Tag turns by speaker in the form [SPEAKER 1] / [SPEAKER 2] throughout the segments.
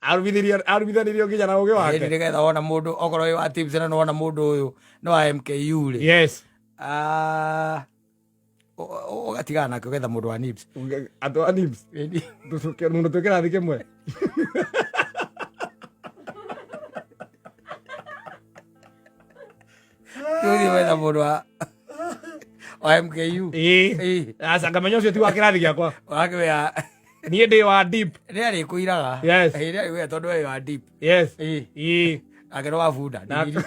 [SPEAKER 1] Arumithanirio nginya na ũgĩ
[SPEAKER 2] Ĩni
[SPEAKER 1] wake.
[SPEAKER 2] nĩgetha wona mũndũ okorwo wĩ wa tips na nĩwona mũndũ ũyũ nĩ wa MKU rĩ, Ah, ũgatigana nake ũgetha mũndũ wa NIBS.
[SPEAKER 1] Andũ a NIBS.
[SPEAKER 2] Ĩni.
[SPEAKER 1] Mũndũ twĩ kĩrathi kĩmwe.
[SPEAKER 2] Ũthiĩ wetha mũndũ wa MKU.
[SPEAKER 1] Ĩĩ.
[SPEAKER 2] Ĩĩ.
[SPEAKER 1] Aca ngamenya ũcio ti wa kĩrathi gĩakwa.
[SPEAKER 2] Wake wea
[SPEAKER 1] Niĩ ndĩ wa deep.
[SPEAKER 2] nĩ arĩkũiraga. Ĩĩ, nĩ arĩkũira tondũ we wa deep. Ĩĩ. Nake nĩ wa bunda. Ndigiri.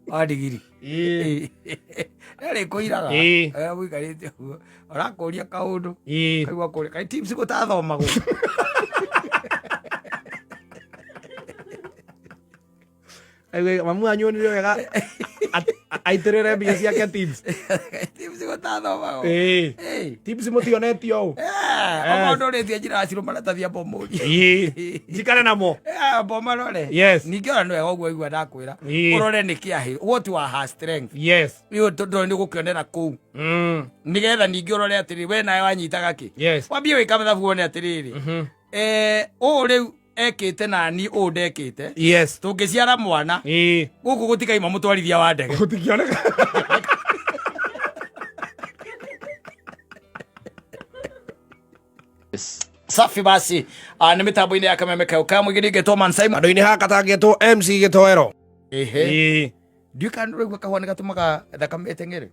[SPEAKER 2] Wa ndigiri.
[SPEAKER 1] Ĩĩ.
[SPEAKER 2] Nĩ arĩkũiraga.
[SPEAKER 1] Ĩĩ.
[SPEAKER 2] Eh, ũikarĩte ũguo ũrakũria kaũndũ.
[SPEAKER 1] Ĩĩ.
[SPEAKER 2] Kaigua kũria kaĩ tips gũtathomagwo.
[SPEAKER 1] Aigue, mamu anyonire wega aitĩrĩre mbia ciake tips.
[SPEAKER 2] Tips gũtathomagwo.
[SPEAKER 1] Ĩĩ.
[SPEAKER 2] Ĩĩ.
[SPEAKER 1] Tips mũtionetio ũũ.
[SPEAKER 2] Eh, okorwo ndũrĩtie njĩra ya maratathi amba ũmũrie.
[SPEAKER 1] Ĩĩ. Njikare namo.
[SPEAKER 2] Eh, amba ũmarore. Ningĩ ona nĩ wega ũguo aigua ndakwĩra. Ũrore nĩ kĩahĩ. What were her strength? Rĩu tondũ nĩ gũkĩonera kũu. Nĩgetha ningĩ ũrore atĩrĩrĩ, we nawe wanyitaga kĩ? Wambie wĩka mathabu wone atĩrĩrĩ. Eh, ũũ rĩu ekĩte nani ũũ ndekĩte. Tũngĩciara mwana gũkũ gũtikaima mũtwarithia wa ndege.
[SPEAKER 1] Gũtikĩoneka.
[SPEAKER 2] Safi basi. Ah, nĩ mĩtambo-inĩ ya Kameme Kayũ ka mũgĩri ngetwo Man Simon.
[SPEAKER 1] Andũ-inĩ haka tangĩtwo MC Gĩtoero.
[SPEAKER 2] Ehe.
[SPEAKER 1] Ĩĩ.
[SPEAKER 2] Ndiũĩ kana nĩũraigua kahũa nĩ gatũmaga thakame ĩteng'ere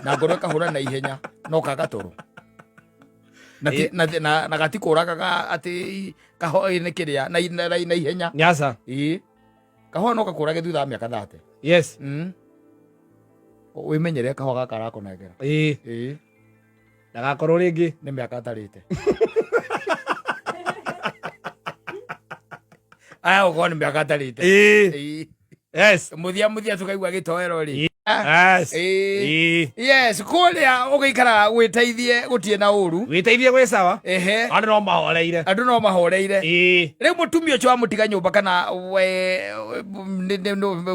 [SPEAKER 2] na ngoro ĩkahũra na ihenya no kaga toro na ti- na na- na gatikũragaga atĩ kahũa nĩ kĩrĩa na na na ihenya.
[SPEAKER 1] Nyaca.
[SPEAKER 2] Ĩĩ, kahũa no gakũrage thutha wa mĩaka 30. Wĩmenyere kahũa gaka arakũnengera.
[SPEAKER 1] Ĩĩ.
[SPEAKER 2] Ĩĩ.
[SPEAKER 1] Ndagakorwo rĩngĩ.
[SPEAKER 2] Nĩ mĩaka atarĩte aya gũkorwo nĩ mĩaka atarĩte.
[SPEAKER 1] Ĩĩ.
[SPEAKER 2] Ĩĩ. Mũthia mũthia tũkaigua gĩtoero rĩ. Ĩĩ.
[SPEAKER 1] Ĩĩ.
[SPEAKER 2] Yes, kũrĩa ũgĩikaraga gwĩteithie gũtirĩ na ũru.
[SPEAKER 1] Wĩteithie gwĩ sawa.
[SPEAKER 2] Ehe.
[SPEAKER 1] Andũ no mahoreire.
[SPEAKER 2] Andũ no mahoreire.
[SPEAKER 1] Ĩĩ.
[SPEAKER 2] Rĩu mũtumia ũcio wamũtiga nyũmba kana we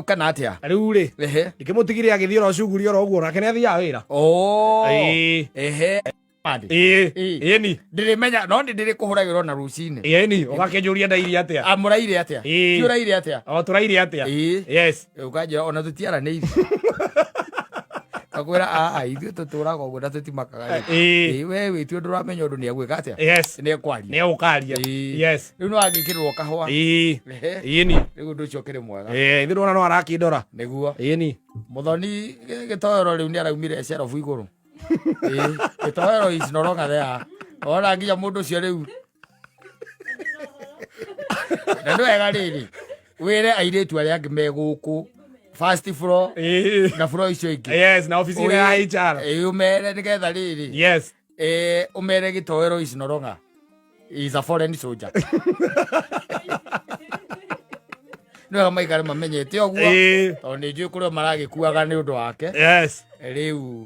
[SPEAKER 2] kana atĩa?
[SPEAKER 1] Rĩu rĩ.
[SPEAKER 2] Ehe.
[SPEAKER 1] Ndikĩmũtigire agĩthiĩ oro cuguri oro ũguo nake nĩ athiaga wĩra.
[SPEAKER 2] Oh.
[SPEAKER 1] Ĩĩ.
[SPEAKER 2] Ehe.
[SPEAKER 1] Ĩĩ.
[SPEAKER 2] Ĩĩ.
[SPEAKER 1] Ĩni.
[SPEAKER 2] Ndĩrĩmenya no nĩ ndĩrĩkũhũragĩrwo na rũcinĩ.
[SPEAKER 1] Ĩni, ũgakĩnjũria ndaire atĩa?
[SPEAKER 2] Ah, mũraire atĩa?
[SPEAKER 1] Ĩĩ.
[SPEAKER 2] Ti ũraire atĩa?
[SPEAKER 1] O tũraire atĩa?
[SPEAKER 2] Ĩĩ. Ũkanjĩra ona tũtiaranĩirie. Ngakwĩra aa ithuĩ tũtũraga ũguo na tũtimakaga rĩ.
[SPEAKER 1] Ĩĩ.
[SPEAKER 2] Ĩĩ, we wĩtue ndũramenya ũndũ nĩ egwĩka atĩa? Nĩ ekwaria.
[SPEAKER 1] Nĩ egũkaria.
[SPEAKER 2] Ĩĩ. Rĩu nĩ wagĩkĩrĩrwo kahũa.
[SPEAKER 1] Ĩĩ.
[SPEAKER 2] Ehe.
[SPEAKER 1] Ĩni.
[SPEAKER 2] Rĩu ũndũ ũcio ũkĩrĩ mwega.
[SPEAKER 1] Ĩĩ, ithuĩ ndona no arakĩndora.
[SPEAKER 2] Nĩguo.
[SPEAKER 1] Ĩni.
[SPEAKER 2] Mũthoni gĩtoero rĩu nĩ araumire cerobu igũrũ. Ĩĩ, gĩtoero is no longer there. Ona nginya mũndũ ũcio rĩu. Na nĩ wega rĩrĩ wĩre airĩtu arĩa angĩ me gũkũ first floor
[SPEAKER 1] Ĩĩ.
[SPEAKER 2] na floor icio ingĩ.
[SPEAKER 1] Yes, na ofici ĩrĩa ya HR.
[SPEAKER 2] Ĩĩ, ũmere nĩgetha rĩrĩ Eh, ũmere gĩtoero is no longer is a foreign soldier. Nĩ wega maikare mamenyete ũguo tondũ nĩ njũĩ kũrĩa maragĩkuaga nĩ ũndũ wake. Rĩu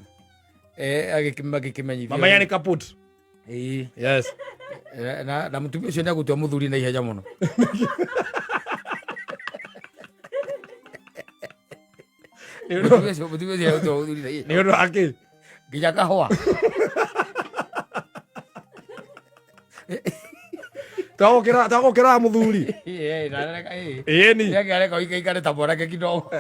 [SPEAKER 2] eh, agĩkĩmenyithio.
[SPEAKER 1] Mamenya nĩ kaput.
[SPEAKER 2] Ĩĩ. Eh, na mũtumia ũcio nĩ agũtua mũthuri na ihenya mũno. Mũtumia ũcio nĩ agũtua mũthuri na ihenya.
[SPEAKER 1] Nĩ ũndũ wa kĩ?
[SPEAKER 2] Nginya kahũa.
[SPEAKER 1] Twagũkĩrora mũthuri.
[SPEAKER 2] Ĩĩ, na areka, ĩĩ.
[SPEAKER 1] Ĩni.
[SPEAKER 2] Nĩakĩ areka ũikaikare ta mwanake kidogo.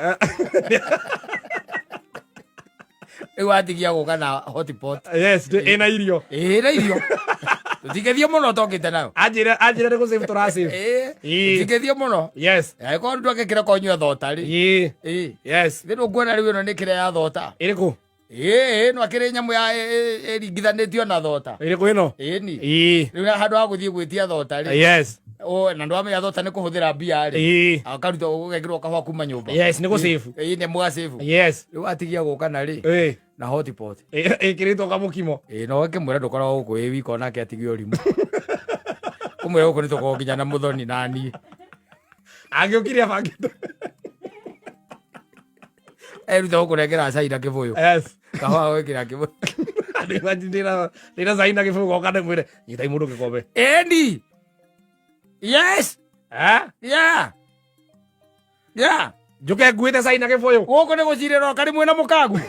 [SPEAKER 2] Rĩu watigia gũka na hotpot.
[SPEAKER 1] Yes, ĩna irio.
[SPEAKER 2] Ĩĩ, na irio. Tũtingĩthiĩ mũno tokĩte nayo.
[SPEAKER 1] Anjĩra anjĩra nĩ gũsave tũrasave.
[SPEAKER 2] Ĩĩ.
[SPEAKER 1] Ĩĩ.
[SPEAKER 2] Tũtingĩthiĩ mũno. Angĩkorwo ndwake kĩroko ũnyue thota rĩ.
[SPEAKER 1] Ĩĩ.
[SPEAKER 2] Ĩĩ. Thĩ ndũkuona rĩu ĩno nĩ kĩrĩa ya thota.
[SPEAKER 1] Ĩrĩkũ?
[SPEAKER 2] Ĩĩ, ĩno akĩrĩ nyamũ ya ĩringithanĩtio na thota.
[SPEAKER 1] Ĩrĩkũ ĩno?
[SPEAKER 2] Ĩni.
[SPEAKER 1] Ĩĩ.
[SPEAKER 2] Rĩu handũ ha gũthiĩ gwĩtia thota rĩ. O, na ndwamenya thota nĩ kũhũthĩra mbia rĩ. Akaruta ũgekĩrwo kahũa kuma nyũmba.
[SPEAKER 1] Yes, nĩ gũsave.
[SPEAKER 2] Ĩĩ, nĩ mũgacĩbu. Rĩu atigia gũka na rĩ? Na hotpot.
[SPEAKER 1] Ĩkĩrĩtwo kamũkimo.
[SPEAKER 2] Ĩĩ, no ũkĩmwĩra ndũkoragwo gũkũ wĩ wika onake atigie ũrimũ. Ũmwĩre gũkũ nĩ tũkoragwo nginya na mũthoni na niĩ.
[SPEAKER 1] Angĩũkire abangĩte.
[SPEAKER 2] Eruta gũkũnengera cai na kĩbũyũ. Kahũa gwĩkĩra kĩbũyũ.
[SPEAKER 1] Ndĩna cai na kĩbũyũ goka ndĩmwĩre nyitai mũndũ gĩkombe.
[SPEAKER 2] Ĩni. Yes.
[SPEAKER 1] Eh?
[SPEAKER 2] Yeah. Yeah.
[SPEAKER 1] Njũke nguĩte cai na gĩbũyũ.
[SPEAKER 2] Gũkũ nĩ gũcirĩrwo karĩ mwĩna mũkagu.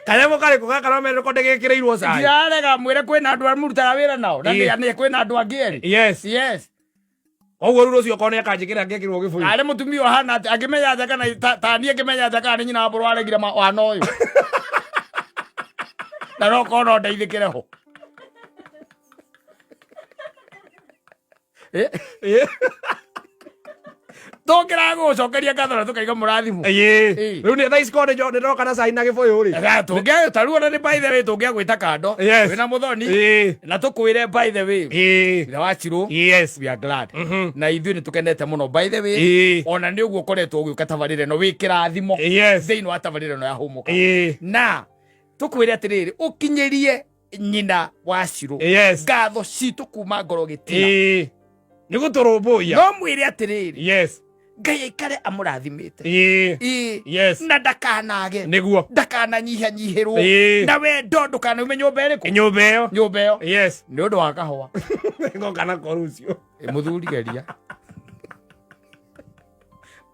[SPEAKER 1] Kanyamũ karĩkũ gaka no mere ko ndĩgĩkĩrĩirwo cai.
[SPEAKER 2] Ndirarega mwĩre kwĩna andũ arĩa mũrutaga wĩra nao na
[SPEAKER 1] Ĩĩ.
[SPEAKER 2] nĩ kwĩna andũ angĩ erĩ.
[SPEAKER 1] Yes.
[SPEAKER 2] Yes.
[SPEAKER 1] Koguo rĩu rũciũ okorwo nĩ akanjĩkĩra ngekĩrwo gĩbũyũ.
[SPEAKER 2] Arĩ mũtumia ũhana atĩ angĩmenya atĩa kana ta niĩ ngĩmenya atĩa kana nĩ nyina wa mbũrũ aregire wana ũyũ. Na no korwo no ndeithĩkĩre ho.
[SPEAKER 1] Ĩĩ.
[SPEAKER 2] Tũngĩragũcokeria ngatho na tũkaiga mũrathimwo.
[SPEAKER 1] Ĩĩ.
[SPEAKER 2] Ĩĩ.
[SPEAKER 1] Rĩu nĩ thaa ici korwo nĩ ndoka na cai na gĩbũyũ rĩ.
[SPEAKER 2] Tũngĩa ta rĩu ona nĩ by the way tũngĩagwĩta kando
[SPEAKER 1] Yes.
[SPEAKER 2] wĩna mũthoni
[SPEAKER 1] Ĩĩ.
[SPEAKER 2] na tũkwĩre by the way
[SPEAKER 1] Ĩĩ.
[SPEAKER 2] ithe wa Chirũ,
[SPEAKER 1] Yes.
[SPEAKER 2] we are glad na ithuĩ nĩ tũkenete mũno by the way
[SPEAKER 1] Ĩĩ.
[SPEAKER 2] ona nĩ ũguo ũkoretwo ũgĩũka tabarĩra ĩno wĩ kĩrathimo
[SPEAKER 1] Yes.
[SPEAKER 2] thĩinĩ wa tabarĩra ĩno ya hũmũka
[SPEAKER 1] Ĩĩ.
[SPEAKER 2] na tũkwĩre atĩrĩrĩ ũkinyĩrie nyina wa Chirũ
[SPEAKER 1] Yes.
[SPEAKER 2] ngatho citũ kuma ngoro gĩtina
[SPEAKER 1] Ĩĩ. Nĩ gũtũrũmbũiya.
[SPEAKER 2] no mwĩre atĩrĩrĩ
[SPEAKER 1] Yes.
[SPEAKER 2] Ngai aikare amũrathimĩte.
[SPEAKER 1] Ĩĩ.
[SPEAKER 2] Ĩĩ.
[SPEAKER 1] Yes.
[SPEAKER 2] Na ndakanage,
[SPEAKER 1] Nĩguo.
[SPEAKER 2] ndakananyihanyihĩrwo
[SPEAKER 1] Ĩĩ.
[SPEAKER 2] na wendo ndũkanaume nyũmba ĩrĩkũ?
[SPEAKER 1] Nyũmba ĩyo.
[SPEAKER 2] Nyũmba ĩyo.
[SPEAKER 1] Yes.
[SPEAKER 2] Nĩ ũndũ wa kahũa.
[SPEAKER 1] Ngoka nako rũciũ.
[SPEAKER 2] Mũthuri geria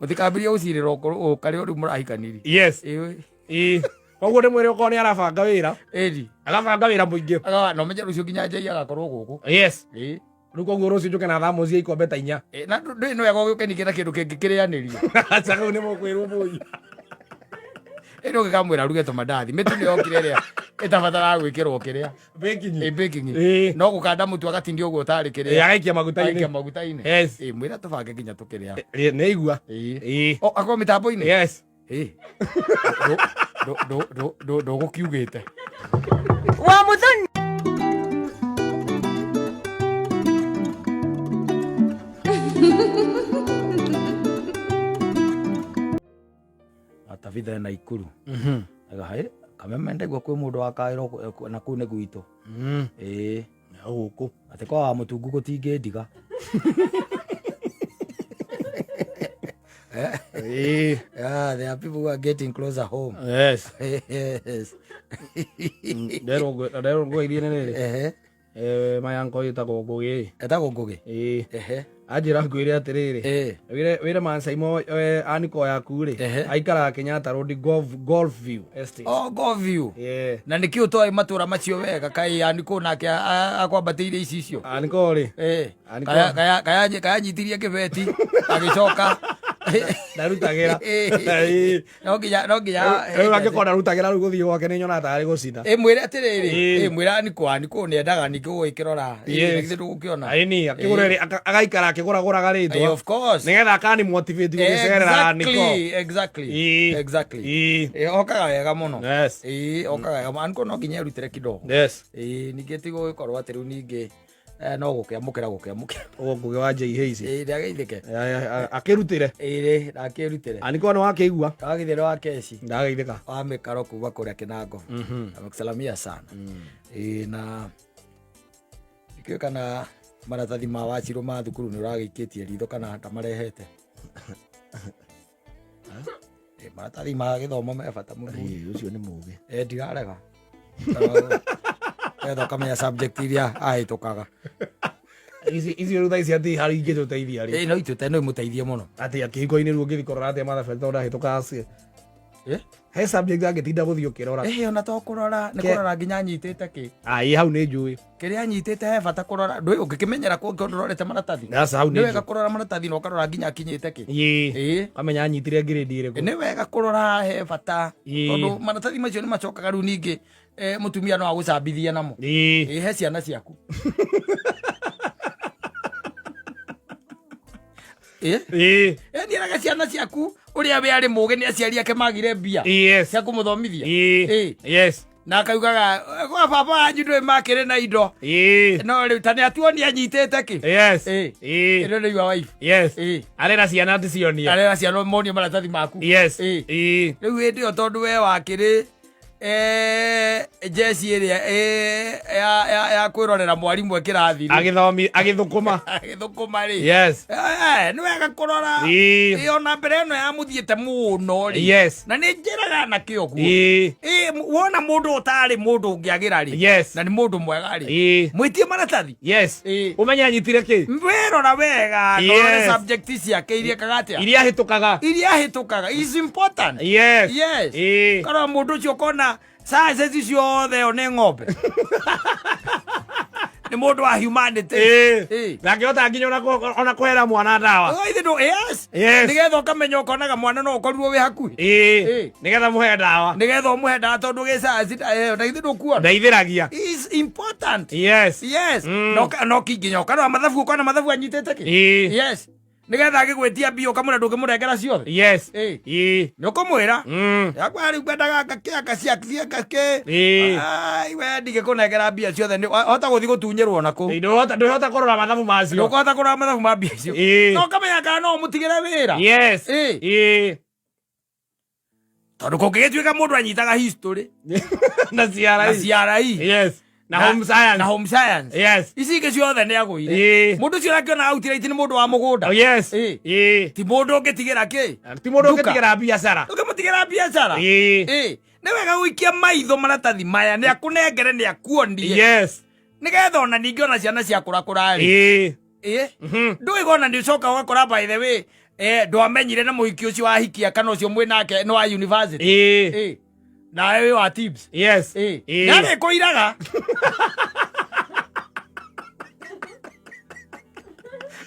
[SPEAKER 2] mũtikambĩrie gũcirĩra ũkarĩa rĩu mũrahikanirie.
[SPEAKER 1] Yes.
[SPEAKER 2] Ĩĩ.
[SPEAKER 1] Ĩĩ. Koguo ndĩmwĩre okorwo nĩ arabanga wĩra.
[SPEAKER 2] Ĩri.
[SPEAKER 1] Agabanga wĩra mũingĩ.
[SPEAKER 2] Agaga no menye rũciũ nginya njei agakorwo gũkũ.
[SPEAKER 1] Yes.
[SPEAKER 2] Ĩĩ.
[SPEAKER 1] Rĩu koguo rũciũ njũke na thamuci ya ikombe ta inya.
[SPEAKER 2] Ĩĩ, na ndũĩ nĩ wega ũgĩũke ningĩ na kĩndũ kĩngĩ kĩrĩanĩrio.
[SPEAKER 1] Aca kau nĩ mũkwĩrwo mũi.
[SPEAKER 2] Ĩndĩ ũngĩkamwĩra aruge tũmandathi mĩtu nĩ yokire ĩrĩa ĩtabataraga gwĩkĩrwo kĩrĩa.
[SPEAKER 1] Baking.
[SPEAKER 2] Ĩ baking.
[SPEAKER 1] Ĩĩ.
[SPEAKER 2] No gũkanda mũtu agatindia ũguo ũtarĩ
[SPEAKER 1] Ĩĩ,
[SPEAKER 2] kĩrĩa.
[SPEAKER 1] agaikia
[SPEAKER 2] Aikia
[SPEAKER 1] maguta-inĩ.
[SPEAKER 2] maguta-inĩ.
[SPEAKER 1] Yes.
[SPEAKER 2] Ĩ, mwĩra tũbange nginya tũkĩrĩa.
[SPEAKER 1] Ĩĩ, nĩ igua.
[SPEAKER 2] Ĩĩ.
[SPEAKER 1] Ĩĩ.
[SPEAKER 2] O, akorwo mĩtambo-inĩ.
[SPEAKER 1] Yes.
[SPEAKER 2] Ĩ. Ndũgũkiugĩte.
[SPEAKER 3] Wa muthoni.
[SPEAKER 2] Tabitha na Ikuru. Aga kameme ndaigua kwĩ mũndũ wakaĩrwo na kũu nĩ gwitũ. Ĩĩ.
[SPEAKER 1] Gũkũ.
[SPEAKER 2] Atĩ kwa wa mũtungu gũtingĩndiga.
[SPEAKER 1] Ĩĩ.
[SPEAKER 2] Yeah, there are people who are getting closer home.
[SPEAKER 1] Yes.
[SPEAKER 2] Yes.
[SPEAKER 1] Nderwo ngũgeithie nĩ rĩrĩ.
[SPEAKER 2] Ehe.
[SPEAKER 1] Eh, mayanko ĩtagwo Ngũgĩ.
[SPEAKER 2] Etagwo Ngũgĩ.
[SPEAKER 1] Ĩĩ.
[SPEAKER 2] Ehe.
[SPEAKER 1] Anjĩra ngwĩre atĩrĩrĩ.
[SPEAKER 2] Ĩĩ.
[SPEAKER 1] Wĩre wĩre Mansaimo aniko yaku rĩ.
[SPEAKER 2] Ehe.
[SPEAKER 1] Aikaraga Kenyatta Road Golf View Estate.
[SPEAKER 2] Oh, go view.
[SPEAKER 1] Yeah.
[SPEAKER 2] Na nĩkĩ ũtoĩ matũra macio wega kaĩ aniko nake akwambatĩire ici icio.
[SPEAKER 1] Aniko rĩ.
[SPEAKER 2] Ĩĩ.
[SPEAKER 1] Aniko.
[SPEAKER 2] Kaya nyitirie kĩbeti agĩcoka.
[SPEAKER 1] Ndarutagĩra.
[SPEAKER 2] Ĩĩ.
[SPEAKER 1] Ĩĩ.
[SPEAKER 2] No nginya
[SPEAKER 1] Rĩu angĩkorwo ndarutagĩra rĩu gũthiĩ gwake nĩ nyonaga tarĩ gũcina.
[SPEAKER 2] Ĩ mwĩre atĩrĩrĩ.
[SPEAKER 1] Ĩĩ.
[SPEAKER 2] Ĩ mwĩre aniko aniko nĩendaga ningĩ gũgĩkĩrora.
[SPEAKER 1] Yes.
[SPEAKER 2] Ĩ, githĩ ndũgũkĩona.
[SPEAKER 1] Aini akĩgũra agaikara akĩgũragũraga
[SPEAKER 2] Ĩ,
[SPEAKER 1] rĩtwa.
[SPEAKER 2] of course.
[SPEAKER 1] Nĩgetha akani motivate gũgĩcerera aniko.
[SPEAKER 2] Exactly, exactly.
[SPEAKER 1] Ĩĩ.
[SPEAKER 2] Exactly.
[SPEAKER 1] Ĩĩ.
[SPEAKER 2] Ĩ, okaga wega mũno.
[SPEAKER 1] Yes.
[SPEAKER 2] Ĩ, okaga wega mũno. Aniko no nginya erutĩre kidogo.
[SPEAKER 1] Yes.
[SPEAKER 2] Ĩ, ningĩ ti gũgĩkorwo atĩ rĩu ningĩ no gũkĩamũkĩra gũkĩamũkĩra.
[SPEAKER 1] Ũguo Ngũgĩ wa J Hayes.
[SPEAKER 2] Ĩ, ndagaithĩke.
[SPEAKER 1] Akĩrutĩre.
[SPEAKER 2] Ĩ, ndakĩrutĩre.
[SPEAKER 1] Aniko nĩ wakĩigua.
[SPEAKER 2] Wagithĩre wa keci.
[SPEAKER 1] Ndagaithĩka.
[SPEAKER 2] Wa mĩkaro kuma kũrĩa Kĩnango. Amekusalamia sana. Ĩ, na ndikĩũĩ kana maratathi ma wacirũ ma thukuru nĩ ũragĩikĩtie ritho kana ndamarehete. Ĩ, maratathi ma gĩthomo me bata mũno.
[SPEAKER 1] Ĩĩ, ũcio nĩ mũgĩ.
[SPEAKER 2] Ĩ, ndirarega. Getha ũkamenya subject iria ahĩtũkaga.
[SPEAKER 1] Ici icio rĩu thaa ici atĩ harĩ ingĩtũteithia rĩ.
[SPEAKER 2] Ĩ, no itũte no imũteithie mũno.
[SPEAKER 1] Atĩ kĩhiko-inĩ rĩu ũngĩthiĩ kũrora atĩa mathabu tondũ ndahĩtũkaga cia.
[SPEAKER 2] Ĩ?
[SPEAKER 1] He subject angĩtinda gũthiĩ ũkĩrora.
[SPEAKER 2] Ĩ, ona to kũrora nĩ kũrora nginya anyitĩte kĩ.
[SPEAKER 1] Ai hau nĩ njũĩ.
[SPEAKER 2] Kĩrĩa anyitĩte he bata kũrora ndũĩ ũngĩkĩmenyera kũngĩ ndũrorete maratathi.
[SPEAKER 1] Aca hau
[SPEAKER 2] Nĩ
[SPEAKER 1] nĩ
[SPEAKER 2] wega
[SPEAKER 1] njũĩ.
[SPEAKER 2] kũrora maratathi na ũkarora nginya akinyĩte kĩ.
[SPEAKER 1] Ĩĩ.
[SPEAKER 2] Ĩ.
[SPEAKER 1] Kamenya anyitire grade ĩrĩkũ.
[SPEAKER 2] Nĩ wega kũrora he bata.
[SPEAKER 1] Ĩ.
[SPEAKER 2] Tondũ maratathi macio nĩ macokaga rĩu ningĩ mũtumia no agũcambithie namo.
[SPEAKER 1] Ĩĩ.
[SPEAKER 2] Ĩ, he ciana ciaku. Ĩ?
[SPEAKER 1] Ĩĩ.
[SPEAKER 2] Niĩraga ciana ciaku ũrĩa we arĩ mũgĩ nĩ aciari ake magire mbia
[SPEAKER 1] Yes.
[SPEAKER 2] cia kũmũthomithia.
[SPEAKER 1] Ĩĩ.
[SPEAKER 2] Ĩ.
[SPEAKER 1] Yes.
[SPEAKER 2] Na akaugaga kwa baba wanyu ndũĩ makĩrĩ na indo.
[SPEAKER 1] Ĩĩ.
[SPEAKER 2] No rĩu ta nĩ atuonia anyitĩte kĩ.
[SPEAKER 1] Yes.
[SPEAKER 2] Ĩ.
[SPEAKER 1] Ĩĩ.
[SPEAKER 2] Ĩno nĩ your wife.
[SPEAKER 1] Yes.
[SPEAKER 2] Ĩ.
[SPEAKER 1] Arera ciana ndĩcionie.
[SPEAKER 2] Arera ciana monie maratathi maku.
[SPEAKER 1] Yes.
[SPEAKER 2] Ĩ.
[SPEAKER 1] Ĩĩ.
[SPEAKER 2] Rĩu hĩndĩ ĩyo tondũ we wakĩrĩ jeci ĩrĩa ya kwĩrorera mwarimũ e kĩrathi rĩ.
[SPEAKER 1] Agĩthomi agĩthũkũma.
[SPEAKER 2] Agĩthũkũma rĩ.
[SPEAKER 1] Yes.
[SPEAKER 2] Nĩ wega kũrora.
[SPEAKER 1] Ĩĩ.
[SPEAKER 2] Ĩ, ona mbere ĩno yamũthiĩte mũno rĩ.
[SPEAKER 1] Yes.
[SPEAKER 2] Na nĩ njĩraga na ũguo.
[SPEAKER 1] Ĩĩ.
[SPEAKER 2] Ĩ, wona mũndũ ũtarĩ mũndũ ũngĩagĩra rĩ.
[SPEAKER 1] Yes.
[SPEAKER 2] Na nĩ mũndũ mwega rĩ.
[SPEAKER 1] Ĩĩ.
[SPEAKER 2] Mwĩtie maratathi.
[SPEAKER 1] Yes.
[SPEAKER 2] Ĩĩ.
[SPEAKER 1] Ũmenye anyitire kĩ?
[SPEAKER 2] Wĩrora wega na ũrore
[SPEAKER 1] Yes.
[SPEAKER 2] subject ciake iria ekaga atĩa.
[SPEAKER 1] Iria ahĩtũkaga.
[SPEAKER 2] Iria ahĩtũkaga is important.
[SPEAKER 1] Yes.
[SPEAKER 2] Yes.
[SPEAKER 1] Ĩĩ.
[SPEAKER 2] Karora mũndũ ũcio ũkona Sciences ciothe ĩyo nĩ ng'ombe. Nĩ mũndũ wa humanity.
[SPEAKER 1] Ĩĩ. Ndangĩhota nginya ona kũhera mwana ndawa.
[SPEAKER 2] Oh, ithe ndũ- yes.
[SPEAKER 1] Yes.
[SPEAKER 2] Nĩgetha ũkamenya ũkonaga mwana no ũkorirwo wĩ hakuhĩ.
[SPEAKER 1] Ĩĩ.
[SPEAKER 2] Ĩĩ.
[SPEAKER 1] Nĩgetha mũhe ndawa.
[SPEAKER 2] Nĩgetha ũmũhe ndawa tondũ gĩ science na ithe ndũkuona.
[SPEAKER 1] Ndeithĩragia.
[SPEAKER 2] Is important.
[SPEAKER 1] Yes.
[SPEAKER 2] Yes. No nginya ũkarora mathabu ũkona mathabu anyitĩte kĩ.
[SPEAKER 1] Ĩĩ.
[SPEAKER 2] Yes. Nĩgetha agĩgwĩtia mbia ũkamwĩra ndũngĩmũrengera ciothe.
[SPEAKER 1] Yes.
[SPEAKER 2] Ĩĩ.
[SPEAKER 1] Ĩĩ.
[SPEAKER 2] Nĩ ũkũmwĩra. Yakwa rĩu ngwendaga ngakĩ anga ciaka kĩ.
[SPEAKER 1] Ĩĩ.
[SPEAKER 2] Ai we ndingĩkũnengera mbia ciothe nĩ hota gũthiĩ gũtunyĩrwo na kũu.
[SPEAKER 1] Ĩĩ, ndũhota kũrora mathabu macio.
[SPEAKER 2] Ndũkũhota kũrora mathabu ma mbia icio.
[SPEAKER 1] Ĩĩ.
[SPEAKER 2] No ũkamenya kana no ũmũtigĩre wĩra.
[SPEAKER 1] Yes.
[SPEAKER 2] Ĩĩ.
[SPEAKER 1] Ĩĩ.
[SPEAKER 2] Tondũ kũngĩgĩtuĩka mũndũ anyitaga history
[SPEAKER 1] Na
[SPEAKER 2] na
[SPEAKER 1] CRE.
[SPEAKER 2] CRE
[SPEAKER 1] Yes. Na home science.
[SPEAKER 2] Na home science.
[SPEAKER 1] Yes.
[SPEAKER 2] Ici ingĩ ciothe nĩ agũire.
[SPEAKER 1] Ĩĩ.
[SPEAKER 2] Mũndũ ũcio ũrakĩona outright nĩ mũndũ wa mũgũnda.
[SPEAKER 1] Oh, yes.
[SPEAKER 2] Ĩĩ.
[SPEAKER 1] Ĩĩ.
[SPEAKER 2] Ti mũndũ ũngĩtigĩra kĩ?
[SPEAKER 1] Ti mũndũ
[SPEAKER 2] Nduka.
[SPEAKER 1] ũngĩtigĩra biacara.
[SPEAKER 2] Ũngĩmũtigĩra biacara.
[SPEAKER 1] Ĩĩ.
[SPEAKER 2] Ĩĩ. Nĩ wega gũikia maitho maratathi maya nĩ akũnengere nĩ akuonie.
[SPEAKER 1] Yes.
[SPEAKER 2] Nĩgetha ona ningĩ ona ciana ciakũrakũra rĩ.
[SPEAKER 1] Ĩĩ.
[SPEAKER 2] Ĩĩ. Ndũĩ ona nĩ ũcoka ũgakora by the way ndwamenyire na mũhiki ũcio wahikia kana ũcio mwĩ nake nĩ wa university.
[SPEAKER 1] Ĩĩ.
[SPEAKER 2] Ĩĩ. Nawe wĩ wa tips.
[SPEAKER 1] Yes.
[SPEAKER 2] Ĩĩ.
[SPEAKER 1] Ĩĩ.
[SPEAKER 2] Nĩ arĩkũiraga.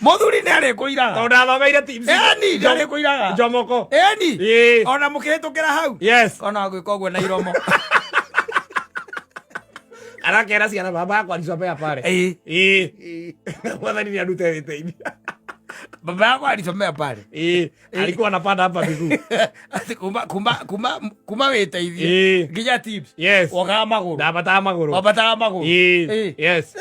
[SPEAKER 2] Mũthuri nĩ arĩkũiraga.
[SPEAKER 1] Tondũ ndathomeire tips.
[SPEAKER 2] Ĩni nĩ arĩkũiraga.
[SPEAKER 1] Njomoko.
[SPEAKER 2] Ĩni.
[SPEAKER 1] Ĩĩ.
[SPEAKER 2] Ona mũkĩhĩtũkĩra hau.
[SPEAKER 1] Yes.
[SPEAKER 2] Ona gwĩka ũguo na iromo.
[SPEAKER 1] Arakera ciana baba yakwa alisomea pale.
[SPEAKER 2] Ĩĩ.
[SPEAKER 1] Ĩĩ. Mwathani nĩ andute wĩteithia.
[SPEAKER 2] Baba yakwa alisomea pale.
[SPEAKER 1] Ĩĩ. Alikuwa anapanda hapa miguu.
[SPEAKER 2] Atĩ kuma wĩteithie
[SPEAKER 1] Ĩĩ.
[SPEAKER 2] nginya tips.
[SPEAKER 1] Yes.
[SPEAKER 2] Wokaga magũrũ.
[SPEAKER 1] Ndambataga magũrũ.
[SPEAKER 2] Wambataga magũrũ.
[SPEAKER 1] Ĩĩ.
[SPEAKER 2] Ĩĩ.
[SPEAKER 1] Yes.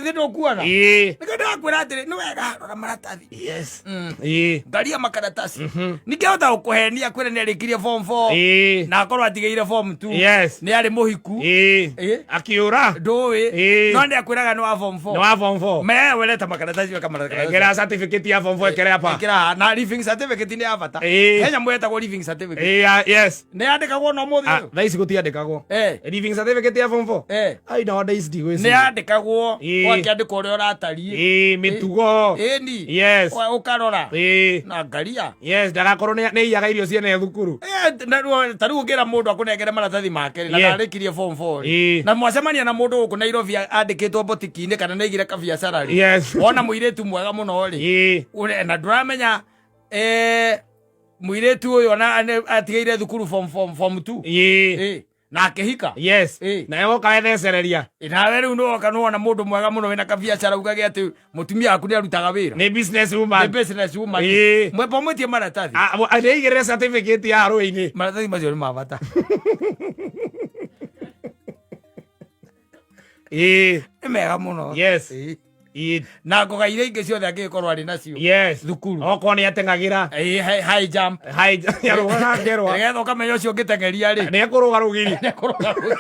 [SPEAKER 2] Thĩ ndũkuona.
[SPEAKER 1] Ĩĩ.
[SPEAKER 2] Nĩkĩo ndĩrakwĩra atĩrĩ nĩ wega rora maratathi.
[SPEAKER 1] Yes. Ĩĩ.
[SPEAKER 2] Ngaria makaratasi. Ningĩhota gũkũhenia kwĩra nĩ arĩkirie form 4
[SPEAKER 1] Ĩĩ.
[SPEAKER 2] na akorwo atigĩire form 2.
[SPEAKER 1] Yes.
[SPEAKER 2] Nĩ arĩ mũhiku.
[SPEAKER 1] Ĩĩ.
[SPEAKER 2] Ĩĩ.
[SPEAKER 1] Akiũra.
[SPEAKER 2] Ndũĩ.
[SPEAKER 1] Ĩĩ.
[SPEAKER 2] No nĩ akwĩraga nĩ wa form 4.
[SPEAKER 1] Nĩ wa form 4.
[SPEAKER 2] Me wereta makaratathi weka maratathi.
[SPEAKER 1] Ĩkĩra certificate ya form 4 ĩkĩre hapa.
[SPEAKER 2] Ĩkĩra haha. Na living certificate nĩ ya bata.
[SPEAKER 1] Ĩĩ.
[SPEAKER 2] He nyamũ ĩtagwo living certificate.
[SPEAKER 1] Ĩĩ, yes.
[SPEAKER 2] Nĩ yandĩkagwo na ũmũthĩ
[SPEAKER 1] Ah,
[SPEAKER 2] ũyũ.
[SPEAKER 1] thaa ici gũtiandĩkagwo.
[SPEAKER 2] Eh.
[SPEAKER 1] Living certificate ya form 4.
[SPEAKER 2] Eh.
[SPEAKER 1] Ai nowadays ndigwĩciria.
[SPEAKER 2] Nĩ yandĩkagwo
[SPEAKER 1] Ĩĩ.
[SPEAKER 2] ũgakĩandĩkwo ũrĩa ũratariĩ.
[SPEAKER 1] Ĩĩ, mĩtugo.
[SPEAKER 2] Ĩni.
[SPEAKER 1] Yes.
[SPEAKER 2] Ũkarora.
[SPEAKER 1] Ĩĩ.
[SPEAKER 2] Na ngaria.
[SPEAKER 1] Yes, ndagakorwo nĩ iyaga irio ciene thukuru.
[SPEAKER 2] Ta rĩu ũngĩra mũndũ akũnengere maratathi make rĩ, na
[SPEAKER 1] Yeah.
[SPEAKER 2] ndarĩkirie form 4 rĩ.
[SPEAKER 1] Ĩĩ.
[SPEAKER 2] Na mwacemania na mũndũ gũkũ Nairobi andĩkĩtwo botiki-inĩ kana nĩaigire kabiacara rĩ.
[SPEAKER 1] Yes.
[SPEAKER 2] Wona mũirĩtu mwega mũno rĩ.
[SPEAKER 1] Ĩĩ.
[SPEAKER 2] Na ndũramenya mũirĩtu ũyũ ona atigĩire thukuru form 2.
[SPEAKER 1] Ĩĩ.
[SPEAKER 2] Ĩĩ. Na akĩhika.
[SPEAKER 1] Yes.
[SPEAKER 2] Ĩĩ.
[SPEAKER 1] Nawe woka wethecereria.
[SPEAKER 2] Nawe rĩu nĩwoka nĩwona mũndũ mwega mũno wĩna kabiacara ugage atĩ mũtumia waku nĩarutaga wĩra.
[SPEAKER 1] Nĩ business
[SPEAKER 2] Nĩ
[SPEAKER 1] woman.
[SPEAKER 2] business woman.
[SPEAKER 1] Ĩĩ.
[SPEAKER 2] Mwemba mwĩtie maratathi.
[SPEAKER 1] Ah, nĩaigĩrĩre certificate ya rũĩ-inĩ.
[SPEAKER 2] Maratathi macio nĩ ma bata.
[SPEAKER 1] Ĩĩ.
[SPEAKER 2] Nĩ mega mũno.
[SPEAKER 1] Yes.
[SPEAKER 2] Ĩĩ.
[SPEAKER 1] Ĩĩ.
[SPEAKER 2] Na ngoga iria ingĩ ciothe angĩgĩkorwo arĩ nacio.
[SPEAKER 1] Yes.
[SPEAKER 2] Thukuru.
[SPEAKER 1] Okorwo nĩ ateng'agĩra.
[SPEAKER 2] Ĩĩ, high jump.
[SPEAKER 1] High jump. Nĩarũgaga ngerwa.
[SPEAKER 2] Nĩgetha ũkamenya ũcio ũngĩteng'eria rĩ.
[SPEAKER 1] Nĩ ekũrũga rũgiri.
[SPEAKER 2] Nĩekũrũga rũgiri.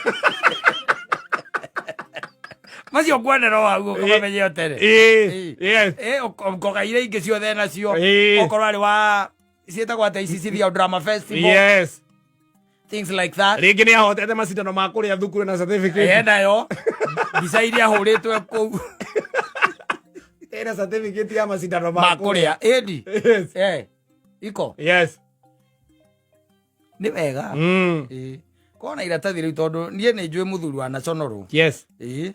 [SPEAKER 2] Macio ngwendera o hau ũkamamenye o tene.
[SPEAKER 1] Ĩĩ. Yes.
[SPEAKER 2] Ĩĩ, ngoga iria ingĩ ciothe nacio.
[SPEAKER 1] Ĩĩ.
[SPEAKER 2] Okorwo arĩ wa ciĩtagwo atĩa ici cithiago drama festival.
[SPEAKER 1] Yes.
[SPEAKER 2] Things like that.
[SPEAKER 1] Rĩngĩ nĩ ahotete macindano ma kũrĩa thukuru na certificate.
[SPEAKER 2] Ĩ, nayo mbica iria ahũrĩtwe kũu
[SPEAKER 1] Ena certificate ya macindano
[SPEAKER 2] ma kũrĩa. Ĩni.
[SPEAKER 1] Yes.
[SPEAKER 2] Iko.
[SPEAKER 1] Yes.
[SPEAKER 2] Nĩ wega. Ĩĩ. Kona iratathi rĩu tondũ niĩ nĩ njũĩ mũthuri wa naconorwo.
[SPEAKER 1] Yes.
[SPEAKER 2] Ĩĩ.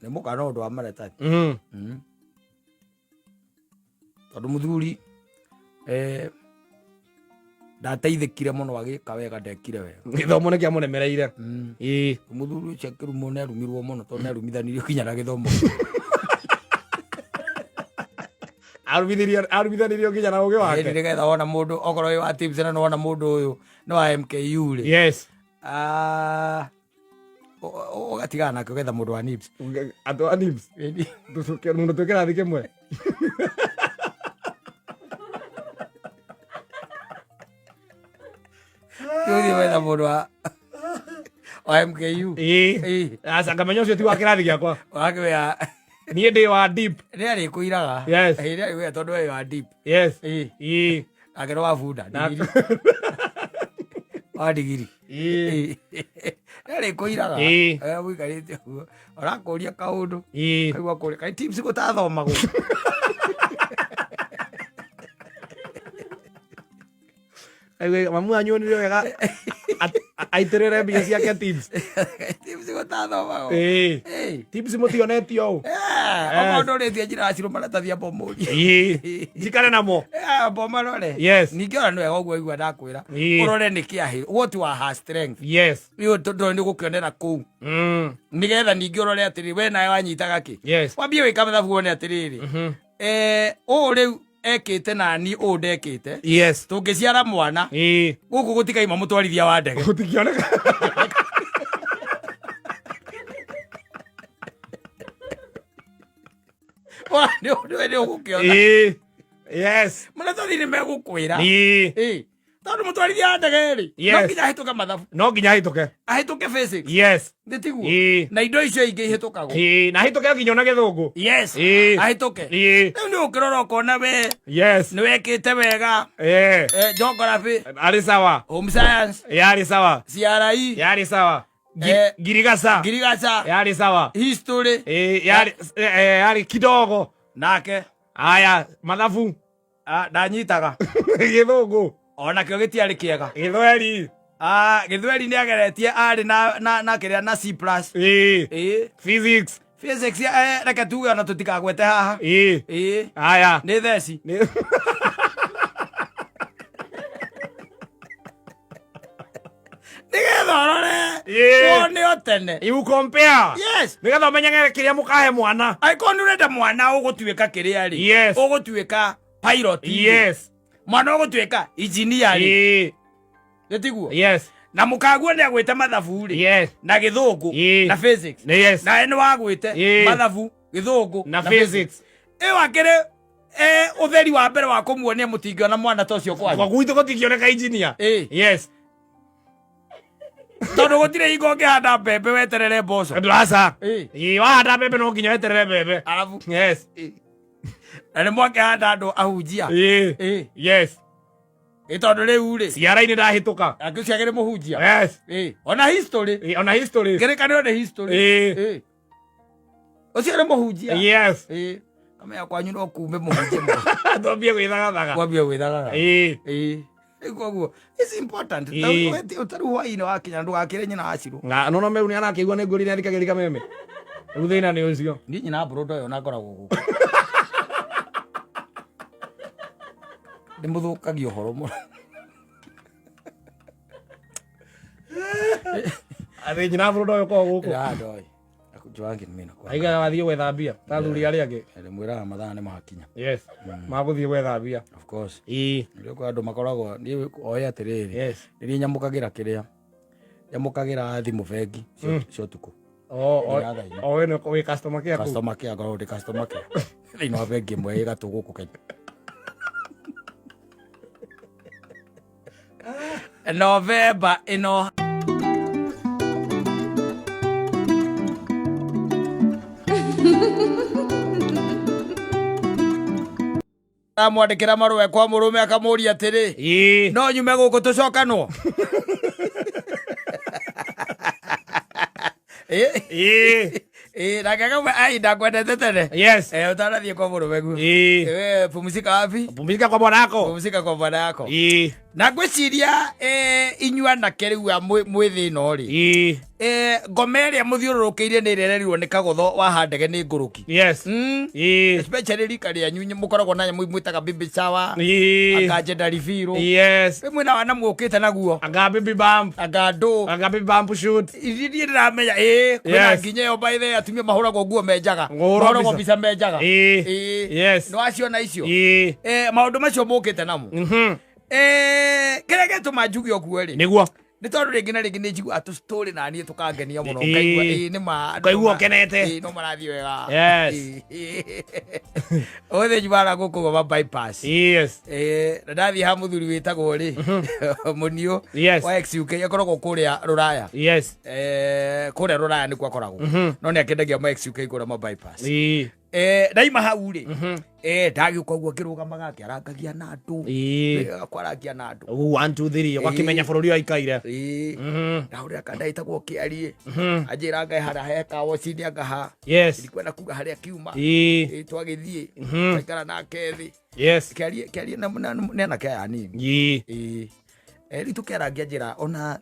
[SPEAKER 2] Nĩ mũka na ũndũ wa maratathi. Tondũ mũthuri ndateithĩkire mũno agĩka wega, ndekire wega.
[SPEAKER 1] Gĩthomo nĩ kĩamũremereire. Ĩĩ.
[SPEAKER 2] Mũthuri ũcio akĩrumwo nĩ arumirwo mũno tondũ nĩ arumithanirio nginya na gĩthomo.
[SPEAKER 1] Arumithanirio nginya na ũgĩ wake.
[SPEAKER 2] Ĩĩ, nĩgetha wona mũndũ okorwo wĩ wa tips na nĩwona mũndũ ũyũ nĩ wa MKU rĩ.
[SPEAKER 1] Yes.
[SPEAKER 2] Ũgatigana nake ũgetha mũndũ wa NIBS.
[SPEAKER 1] Andũ a NIBS. Mũndũ twĩ kĩrathi kĩmwe.
[SPEAKER 2] Ũthiĩ wetha mũndũ wa MKU.
[SPEAKER 1] Ĩĩ.
[SPEAKER 2] Ĩĩ.
[SPEAKER 1] Aca ngamenya ũcio ti wa kĩrathi gĩakwa.
[SPEAKER 2] Wake wea.
[SPEAKER 1] Niĩ ndĩ wa deep.
[SPEAKER 2] Nĩ arĩkũiraga.
[SPEAKER 1] Yes.
[SPEAKER 2] Ĩĩ, nĩ arĩkũiraga tondũ we wa deep.
[SPEAKER 1] Yes.
[SPEAKER 2] Ĩĩ.
[SPEAKER 1] Ĩĩ.
[SPEAKER 2] Nake nĩ wa bunda. Ndigiri. Wa ndigiri.
[SPEAKER 1] Ĩĩ.
[SPEAKER 2] Nĩ arĩkũiraga.
[SPEAKER 1] Ĩĩ.
[SPEAKER 2] Ũikarĩte ũguo. Ũrakũria kaũndũ.
[SPEAKER 1] Ĩĩ.
[SPEAKER 2] Kaigua kũria. Kaĩ tips gũtathomagwo.
[SPEAKER 1] Mamu anyuonire wega. Aitĩrĩre mbia ciake tips.
[SPEAKER 2] Tips gũtathomago.
[SPEAKER 1] Ĩĩ.
[SPEAKER 2] Ĩĩ.
[SPEAKER 1] Tips mũtionetio ũũ.
[SPEAKER 2] Okorwo ndũrĩtie njĩra ya Shiro maratathi amba ũmũrie.
[SPEAKER 1] Ĩĩ. Njikare namo.
[SPEAKER 2] Amba ũmarore.
[SPEAKER 1] Yes.
[SPEAKER 2] Ningĩ ona nĩ wega ũguo waigua ndakwĩra.
[SPEAKER 1] Ĩĩ.
[SPEAKER 2] Ũrore nĩ kĩahĩ. What were her strength?
[SPEAKER 1] Yes.
[SPEAKER 2] Ĩyo tondũ nĩ ũgũkĩonera kũu. Nĩgetha ningĩ ũrore atĩrĩrĩ, we nawe wanyitaga kĩ?
[SPEAKER 1] Yes.
[SPEAKER 2] Wambie wĩka mathabu wone atĩrĩrĩ. Ũũ rĩu ekĩte nani ũũ ndekĩte.
[SPEAKER 1] Yes.
[SPEAKER 2] Tũngĩciara mwana.
[SPEAKER 1] Ĩĩ.
[SPEAKER 2] Gũkũ gũtikaima mũtwarithia wa ndege.
[SPEAKER 1] Gũtikĩoneka.
[SPEAKER 2] Nĩ ũgũkĩona.
[SPEAKER 1] Ĩĩ. Yes.
[SPEAKER 2] Maratathi nĩ megũkwĩra.
[SPEAKER 1] Ĩĩ.
[SPEAKER 2] Ĩĩ. Tondũ mũtwarithia wa ndege rĩ,
[SPEAKER 1] Yes.
[SPEAKER 2] no nginya ahĩtũke mathabu.
[SPEAKER 1] No nginya ahĩtũke.
[SPEAKER 2] Ahĩtũke physics.
[SPEAKER 1] Yes.
[SPEAKER 2] Nĩ tiguo?
[SPEAKER 1] Ĩĩ.
[SPEAKER 2] Na indo icio ingĩ ihĩtũkagwo.
[SPEAKER 1] Ĩĩ. Na ahĩtũke nginya ona gĩthũngũ.
[SPEAKER 2] Yes.
[SPEAKER 1] Ĩĩ.
[SPEAKER 2] Ahĩtũke.
[SPEAKER 1] Ĩĩ.
[SPEAKER 2] Rĩu nĩ ũkĩrora ũkona we
[SPEAKER 1] Yes.
[SPEAKER 2] nĩ wekĩte wega.
[SPEAKER 1] Ĩĩ.
[SPEAKER 2] Geography.
[SPEAKER 1] Arĩ sawa.
[SPEAKER 2] Home science.
[SPEAKER 1] Yarĩ sawa.
[SPEAKER 2] CRE.
[SPEAKER 1] Yarĩ sawa. Ngirigaca.
[SPEAKER 2] Ngirigaca.
[SPEAKER 1] Yarĩ sawa.
[SPEAKER 2] History.
[SPEAKER 1] Ĩĩ, yarĩ kidogo.
[SPEAKER 2] Nake.
[SPEAKER 1] Aya, mathabu.
[SPEAKER 2] Ndanyitaga.
[SPEAKER 1] Gĩthũngũ.
[SPEAKER 2] Ona kĩo gĩtiarĩ kĩega.
[SPEAKER 1] Gĩthweri.
[SPEAKER 2] Gĩthweri nĩ ageretie arĩ na kĩrĩa na C plus.
[SPEAKER 1] Ĩĩ.
[SPEAKER 2] Ĩĩ.
[SPEAKER 1] Physics.
[SPEAKER 2] Physics, reke tuge ona tũtikagwete haha.
[SPEAKER 1] Ĩĩ.
[SPEAKER 2] Ĩĩ.
[SPEAKER 1] Aya.
[SPEAKER 2] Nĩ theci.
[SPEAKER 1] Nĩ
[SPEAKER 2] Nĩgetha ũrore.
[SPEAKER 1] Ĩĩ.
[SPEAKER 2] Wone o tene.
[SPEAKER 1] You compare.
[SPEAKER 2] Yes.
[SPEAKER 1] Nĩgetha ũmenyage kĩrĩa mũkahe mwana.
[SPEAKER 2] Angĩkorwo nĩ ũrenda mwana ũgũtuĩka kĩrĩa rĩ.
[SPEAKER 1] Yes.
[SPEAKER 2] Ũgũtuĩka pilot.
[SPEAKER 1] Yes.
[SPEAKER 2] Mwana ũgũtuĩka engineer rĩ.
[SPEAKER 1] Ĩĩ.
[SPEAKER 2] Nĩ tiguo?
[SPEAKER 1] Yes.
[SPEAKER 2] Na mũkaguo nĩ agwĩte mathabu rĩ.
[SPEAKER 1] Yes.
[SPEAKER 2] Na gĩthũngũ.
[SPEAKER 1] Ĩĩ.
[SPEAKER 2] Na physics.
[SPEAKER 1] Nĩ yes.
[SPEAKER 2] Nawe nĩ wagwĩte
[SPEAKER 1] Ĩĩ.
[SPEAKER 2] mathabu, gĩthũngũ
[SPEAKER 1] Na physics.
[SPEAKER 2] Ĩyo akĩrĩ ũtheri wa mbere wa kũmuonia mũtingĩona mwana ta ũcio kwanyu.
[SPEAKER 1] Kwa gwitũ gũtingĩoneka engineer.
[SPEAKER 2] Ĩĩ.
[SPEAKER 1] Yes.
[SPEAKER 2] Tondũ gũtirĩ hingo ũngĩhanda mbembe weterere mboco.
[SPEAKER 1] Ndũraca.
[SPEAKER 2] Ĩĩ.
[SPEAKER 1] Ĩĩ, wahanda mbembe no nginya weterere mbembe.
[SPEAKER 2] Arabu.
[SPEAKER 1] Yes.
[SPEAKER 2] Ĩĩ. Na nĩ mwakĩhanda andũ ahunjia.
[SPEAKER 1] Ĩĩ.
[SPEAKER 2] Ĩĩ.
[SPEAKER 1] Yes.
[SPEAKER 2] Ĩ tondũ rĩu rĩ.
[SPEAKER 1] Ciara-inĩ ndahĩtũka.
[SPEAKER 2] Angĩ ũcio akĩrĩ mũhunjia.
[SPEAKER 1] Yes.
[SPEAKER 2] Ĩĩ. Ona history.
[SPEAKER 1] Ĩĩ, ona history.
[SPEAKER 2] Ngerekanio nĩ history.
[SPEAKER 1] Ĩĩ.
[SPEAKER 2] Ĩĩ. Ũcio nĩ mũhunjia.
[SPEAKER 1] Yes.
[SPEAKER 2] Ĩĩ. Kamenya kwanyu no kume mũhunjia mũno.
[SPEAKER 1] Twambie gwĩthagathaga.
[SPEAKER 2] Kwambie gwĩthagathaga.
[SPEAKER 1] Ĩĩ.
[SPEAKER 2] Ĩĩ. Rĩu koguo it's important.
[SPEAKER 1] Ĩĩ.
[SPEAKER 2] Ũtarĩ hwaĩ-inĩ wakinya ndũgakĩre nyina wa Shiro.
[SPEAKER 1] Nga no no meu nĩ arakĩigua nĩ ngũrire athikagĩrĩria kameme. Rĩu thĩna nĩ ũcio.
[SPEAKER 2] Niĩ nyina mbũrũndo ĩyo na ngoragwo gũkũ. Nĩ mũthũkagia ũhoro mũno.
[SPEAKER 1] Atĩ nyina mbũrũndo ĩyo ũkoragwo gũkũ.
[SPEAKER 2] Ndĩra ndoĩ. Njoangi nĩ mĩna kwa.
[SPEAKER 1] Aigaga wathiĩ gwetha mbia ta athuri arĩa angĩ.
[SPEAKER 2] Ndĩmwĩraga mathaa nĩ makinya.
[SPEAKER 1] Yes. Magũthiĩ gwetha mbia.
[SPEAKER 2] Of course.
[SPEAKER 1] Ĩĩ.
[SPEAKER 2] Nĩ kwa andũ makoragwo niĩ oe atĩrĩrĩ.
[SPEAKER 1] Yes.
[SPEAKER 2] Nĩ nyamũkagĩra kĩrĩa. Nyamũkagĩra thimũ bengi cia ũtukũ.
[SPEAKER 1] O we nĩ wĩ customer care kũu.
[SPEAKER 2] Customer care ngoragwo ndĩ customer care. Thĩinĩ wa bengi ĩmwe ĩ gatũ gũkũ Kenya. November ĩno amwandĩkĩra marũa kwa mũrũme akamũria atĩrĩ,
[SPEAKER 1] Ĩĩ.
[SPEAKER 2] no nyume gũkũ tũcokanwo? Ĩĩ.
[SPEAKER 1] Ĩĩ.
[SPEAKER 2] Ĩĩ, nake akauma, ai, ndakwendete tene.
[SPEAKER 1] Yes.
[SPEAKER 2] Ũtanathiĩ kwa mũrũme guo.
[SPEAKER 1] Ĩĩ.
[SPEAKER 2] Pumzika wapi?
[SPEAKER 1] Pumzika kwa bwana yako.
[SPEAKER 2] Pumzika kwa bwana yako.
[SPEAKER 1] Ĩĩ.
[SPEAKER 2] Na ngwĩciria inyuĩ anake rĩu a mwĩ thĩ ĩno rĩ.
[SPEAKER 1] Ĩĩ.
[SPEAKER 2] Ngoma ĩrĩa mũthiũrũrũkĩirie nĩ ĩrĩa ĩrerirwo nĩ kagũtho wa handege nĩ ngũrũki.
[SPEAKER 1] Yes. Ĩĩ.
[SPEAKER 2] Especially rika rĩanyu mũkoragwo na nyamũ mwĩtaga baby shower.
[SPEAKER 1] Ĩĩ.
[SPEAKER 2] Anga gender reveal.
[SPEAKER 1] Yes.
[SPEAKER 2] Rĩu mwĩna wana mũkĩte naguo.
[SPEAKER 1] Anga baby bump.
[SPEAKER 2] Anga ndũ.
[SPEAKER 1] Anga baby bump shoot.
[SPEAKER 2] Ithuĩ niĩ ndĩramenya, ĩĩ, kwĩna
[SPEAKER 1] Yes.
[SPEAKER 2] nginya ĩyo by the way, atumia mahũragwo nguo menjaga.
[SPEAKER 1] Ngũhũrwo
[SPEAKER 2] Mahũragwo
[SPEAKER 1] mbica.
[SPEAKER 2] mbica menjaga.
[SPEAKER 1] Ĩĩ.
[SPEAKER 2] Ĩĩ.
[SPEAKER 1] Yes.
[SPEAKER 2] Nĩ waciona icio?
[SPEAKER 1] Ĩĩ.
[SPEAKER 2] Maũndũ macio mũkĩte namo. Kĩrĩa gĩtũma njuge ũguo rĩ?
[SPEAKER 1] Nĩguo.
[SPEAKER 2] Nĩ tondũ rĩngĩ na rĩngĩ nĩ njiguaga tũ story na niĩ tũkangenia mũno.
[SPEAKER 1] Ĩĩ.
[SPEAKER 2] Ngaigua, ĩĩ, nĩ ma, andũ
[SPEAKER 1] Ũkaigua ũkenete.
[SPEAKER 2] Ĩĩ, no marathiĩ wega.
[SPEAKER 1] Yes.
[SPEAKER 2] Ĩĩ. Ũmũthĩ nyumaga gũkũ gwa bypass.
[SPEAKER 1] Yes.
[SPEAKER 2] Na ndathiĩ ha mũthuri wĩtagwo rĩ, Mũniũ
[SPEAKER 1] Yes.
[SPEAKER 2] wa XUK, akoragwo kũrĩa Rũraya.
[SPEAKER 1] Yes.
[SPEAKER 2] Kũrĩa Rũraya nĩkuo akoragwo. No nĩ akĩendagia ma XUK kũrĩa ma bypass.
[SPEAKER 1] Ĩĩ.
[SPEAKER 2] Ndaima hau rĩ, ndagĩũka ũguo ngĩrũgamaga ngĩarangagia na andũ.
[SPEAKER 1] Ĩĩ.
[SPEAKER 2] Kwarangia na andũ.
[SPEAKER 1] 1 2 3 ũgakĩmenya bũrũri ũyũ aikaire.
[SPEAKER 2] Ĩĩ. Ndahũrĩra kanda ĩtagwo Kĩariĩ. Anjĩra ngai harĩa he kawoci-inĩ anga ha.
[SPEAKER 1] Yes.
[SPEAKER 2] Ndikwenda kuga harĩa kiuma.
[SPEAKER 1] Ĩĩ.
[SPEAKER 2] Ĩĩ, twagĩthiĩ. Twaikara nake thĩ.
[SPEAKER 1] Yes.
[SPEAKER 2] Kĩariĩ nĩ anake aya anini.
[SPEAKER 1] Ĩĩ.
[SPEAKER 2] Ĩĩ. Rĩu tũkĩarangia njĩra ona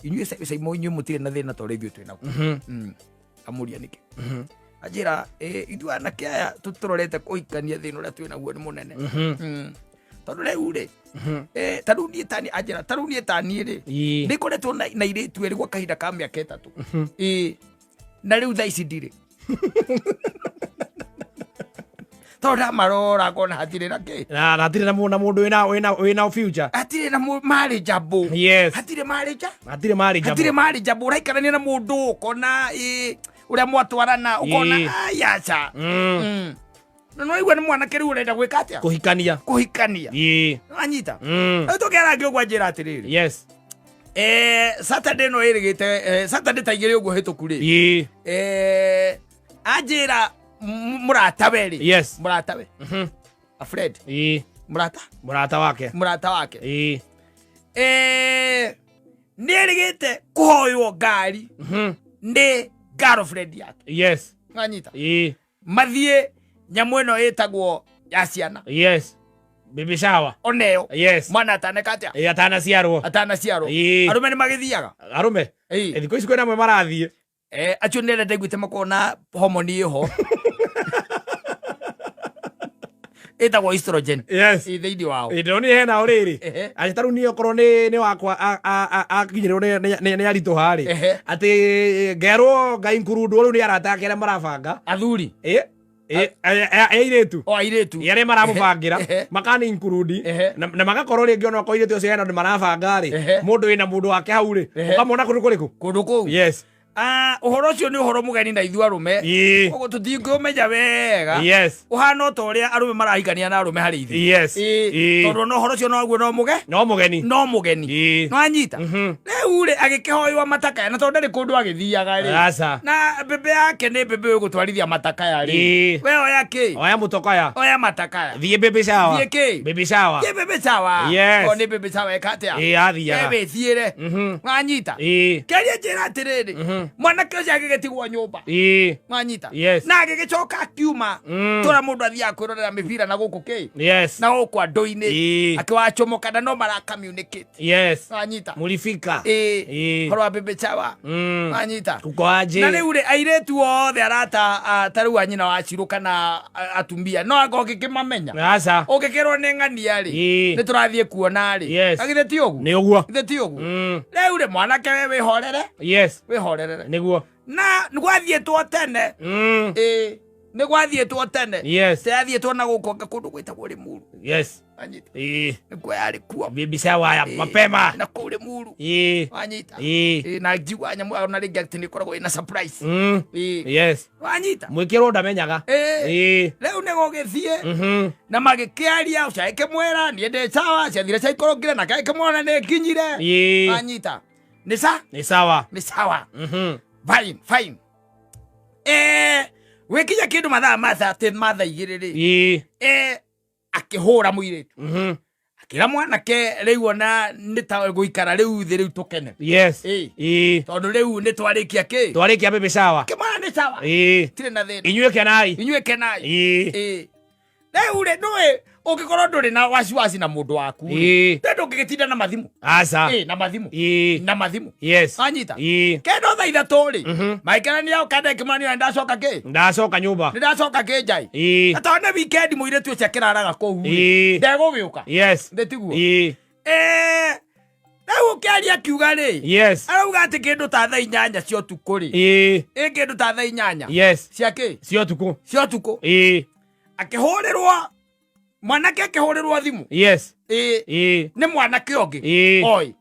[SPEAKER 2] Inyuĩ Caimo, inyuĩ mũtirĩ na thĩna ta ũrĩa ithuĩ twĩ naguo. Amũria nĩkĩ, anjĩra, "Ithuĩ anake aya tũrorete kũhikania, thĩna ũrĩa twĩ naguo nĩ mũnene." Tondũ rĩu rĩ, ta rĩu niĩ tani, anjĩra, ta rĩu niĩ taniĩ rĩ, nĩ ngoretwo na irĩtu erĩ gwa kahinda ka mĩaka 3, ĩ na rĩu thaa ici ndirĩ, tondũ ndamarora ngona hatirĩ na kĩ.
[SPEAKER 1] Na hatirĩ na mũndũ wĩna future.
[SPEAKER 2] Hatirĩ na marriageable. Hatirĩ marriage.
[SPEAKER 1] Hatirĩ marriageable.
[SPEAKER 2] Hatirĩ marriageable. Ũraikarania na mũndũ ũkona ĩ ũrĩa mwatwarana, ũkona ayaca. Na no igua nĩ mwanake rĩu ũrenda gwĩka atĩa?
[SPEAKER 1] Kũhikania.
[SPEAKER 2] Kũhikania. Anyita. Rĩu tũkĩarangia ũguo, anjĩra atĩrĩrĩ, Saturday no ĩrĩgĩte, Saturday ta 2 ũguo hĩtũku rĩ, anjĩra mũratawe rĩ, mũratawe, a friend, mũrata.
[SPEAKER 1] Mũrata wake.
[SPEAKER 2] Mũrata wake. Nĩ erĩgĩte kũhoywo ngari nĩ girlfriend yake. Anyita. Mathiĩ nyamũ ĩno ĩtagwo ya ciana.
[SPEAKER 1] Yes, baby shower.
[SPEAKER 2] Oneyo. Mwana ataneka atĩa?
[SPEAKER 1] Atanaciarwo.
[SPEAKER 2] Atanaciarwo. Arũme nĩ magĩthiaga.
[SPEAKER 1] Arũme. Thikũ ici kwĩna amwe marathiĩ.
[SPEAKER 2] Acio nĩ arĩa ndaiguĩte makoragwo na homoni ĩho ĩtagwo estrogen ĩ thĩinĩ wao.
[SPEAKER 1] Ndĩronire hena o rĩrĩ, atĩ ta rĩu niĩ okorwo nĩ wakwa akinyĩrĩrwo nĩ aritũha rĩ, atĩ ngerwo ngai nkurundwo rĩu nĩ arata ake arĩa marabanga.
[SPEAKER 2] Athuri?
[SPEAKER 1] Airĩtu.
[SPEAKER 2] O airĩtu.
[SPEAKER 1] Arĩa maramũbangĩra. Makani include. Na magakorwo rĩngĩ ona okorwo airĩtu acio hena andũ marabanga rĩ, mũndũ wĩna mũndũ wake hau rĩ, ũkamona kũndũ kũrĩkũ?
[SPEAKER 2] Kũndũ kũu. Ah, ũhoro ũcio nĩ ũhoro mũgeni na ithuĩ arũme, koguo tũtingĩũmenya wega. Ũhana o ta ũrĩa arũme marahikania na arũme harĩ ithuĩ. Tondũ ona ũhoro ũcio noguo no mũge
[SPEAKER 1] No mũgeni.
[SPEAKER 2] No mũgeni. No anyita. Rĩu rĩ, agĩkĩhoywo matakaya, na tondũ ndarĩ kũndũ agĩthiaga rĩ,
[SPEAKER 1] Aca.
[SPEAKER 2] Na mbembe yake nĩ mbembe ĩgũtwarithia matakaya rĩ, we oya kĩ?
[SPEAKER 1] Oya mũtokaya.
[SPEAKER 2] Oya matakaya.
[SPEAKER 1] Thiĩ baby shower.
[SPEAKER 2] Thiĩ kĩ?
[SPEAKER 1] Baby shower.
[SPEAKER 2] Thiĩ baby shower. O nĩ baby shower ĩka atĩa?
[SPEAKER 1] Athiaga.
[SPEAKER 2] We wĩthiĩre. Wanyita? Kĩaria njĩra atĩrĩrĩ, mwanake ũcio agĩgĩtigwo nyũmba. Wanyita? Na agĩgĩcoka akiuma, tũra mũndũ athiaga kwĩrorera mĩbira na gũkũ kĩ, na gũkũ andũ-inĩ, akĩwacomoka na no mara communicate. Wanyita?
[SPEAKER 1] Mulifika.
[SPEAKER 2] Ũhoro wa baby shower. Wanyita?
[SPEAKER 1] Kuko aje?
[SPEAKER 2] Na rĩu rĩ, airĩtu othe arata ta rĩu a nyina wa Cirũ kana atumia no anga ũngĩkĩmamenya.
[SPEAKER 1] Aca.
[SPEAKER 2] Ũngĩkĩrwo nĩ ng'ania rĩ, nĩ tũrathiĩ kuona rĩ. Agithĩ ti ũguo?
[SPEAKER 1] Nĩ ũguo.
[SPEAKER 2] Githĩ ti ũguo? Rĩu rĩ, mwanake we wĩhorere. Wĩhorerere.
[SPEAKER 1] Nĩguo.
[SPEAKER 2] Na nĩ gwathiĩtwo tene. Ĩĩ, nĩ gwathiĩtwo tene. Yathiĩtwo na gũkũ anga kũndũ gwĩtagwo Rĩmuru. Wanyita? Nĩkuo yarĩ kuo.
[SPEAKER 1] Baby shower ya mapema.
[SPEAKER 2] Na kũu Rĩmuru. Wanyita? Ĩĩ, na njigua nyamũ ona rĩngĩ atĩ nĩ ĩkoragwo ĩna surprise. Ĩĩ. Wanyita?
[SPEAKER 1] Mwĩkĩrwo ndamenyaga.
[SPEAKER 2] Rĩu nĩ gũgĩthiĩ na magĩkĩaria, ũcio agĩkĩmwĩra niĩ ndĩ sawa, ciathire ciaikorokire, nake agĩkĩmwona nĩ nginyire. Wanyita? Nĩ sa
[SPEAKER 1] Nĩ sawa.
[SPEAKER 2] Nĩ sawa. Fine, fine. Gwĩkinya kĩndũ mathaa ma thaa 2 rĩ, akĩhũra mũirĩtu, akĩra mwanake rĩu ona nĩ ta gũikara rĩu thĩ rĩu tũkene. Tondũ rĩu nĩ twarĩkia kĩ?
[SPEAKER 1] Twarĩkia baby shower.
[SPEAKER 2] Kĩmwana nĩ sawa. Tirĩ na thĩna.
[SPEAKER 1] Inyuĩ kenai.
[SPEAKER 2] Inyuĩ kenai. Rĩu rĩ, ndũĩ ũngĩkorwo ndũrĩ na wasiwasi na mũndũ waku rĩ, rĩ ndũngĩgĩtinda na mathimũ.
[SPEAKER 1] Aca.
[SPEAKER 2] Na mathimũ. Na mathimũ. Anyita. Kendo thaa 3 rĩ, maikarania kanda ĩkĩmwana ndacoka kĩ?
[SPEAKER 1] Ndacoka nyũmba.
[SPEAKER 2] Nĩ ndacoka kĩ njai. Na tondũ nĩ weekend, mũirĩtu ũcio akĩraraga kũu rĩ, ndegũgĩũka. Ndĩtiguo? Rĩu ũkĩaria akiuga rĩ, arauga atĩ kĩndũ ta thaa 8 cia ũtukũ rĩ, ĩ kĩndũ ta thaa 8 cia kĩ?
[SPEAKER 1] Cia ũtukũ.
[SPEAKER 2] Cia ũtukũ. Akĩhũrĩrwo mwanake, akĩhũrĩrwo thimũ. Nĩ mwanake ũngĩ. Oi.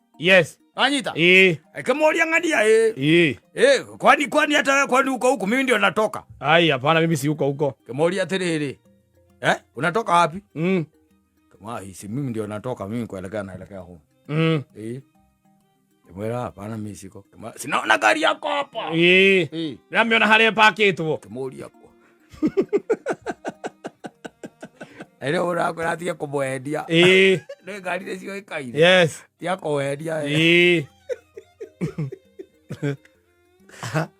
[SPEAKER 2] Anyita. Akĩmũria, ng'ania ĩ, kwani hata wewe kwani uko huku? Mimi ndio natoka.
[SPEAKER 1] Ai, hapana, mimi si huko huko.
[SPEAKER 2] Kĩmũria atĩrĩrĩ, unatoka wapi? Kama si mimi ndio natoka, mimi kuelekea naelekea home. Kimwĩra hapana, mimi siko. Sinaona gari yako hapa.
[SPEAKER 1] Ndĩramĩona harĩa ĩpakĩtwo.
[SPEAKER 2] Kĩmũria ko ĩrĩa ũrakwĩra atige kũmwendia. Nĩ ngari nĩ ciũĩkaine. Tiga kũwendia.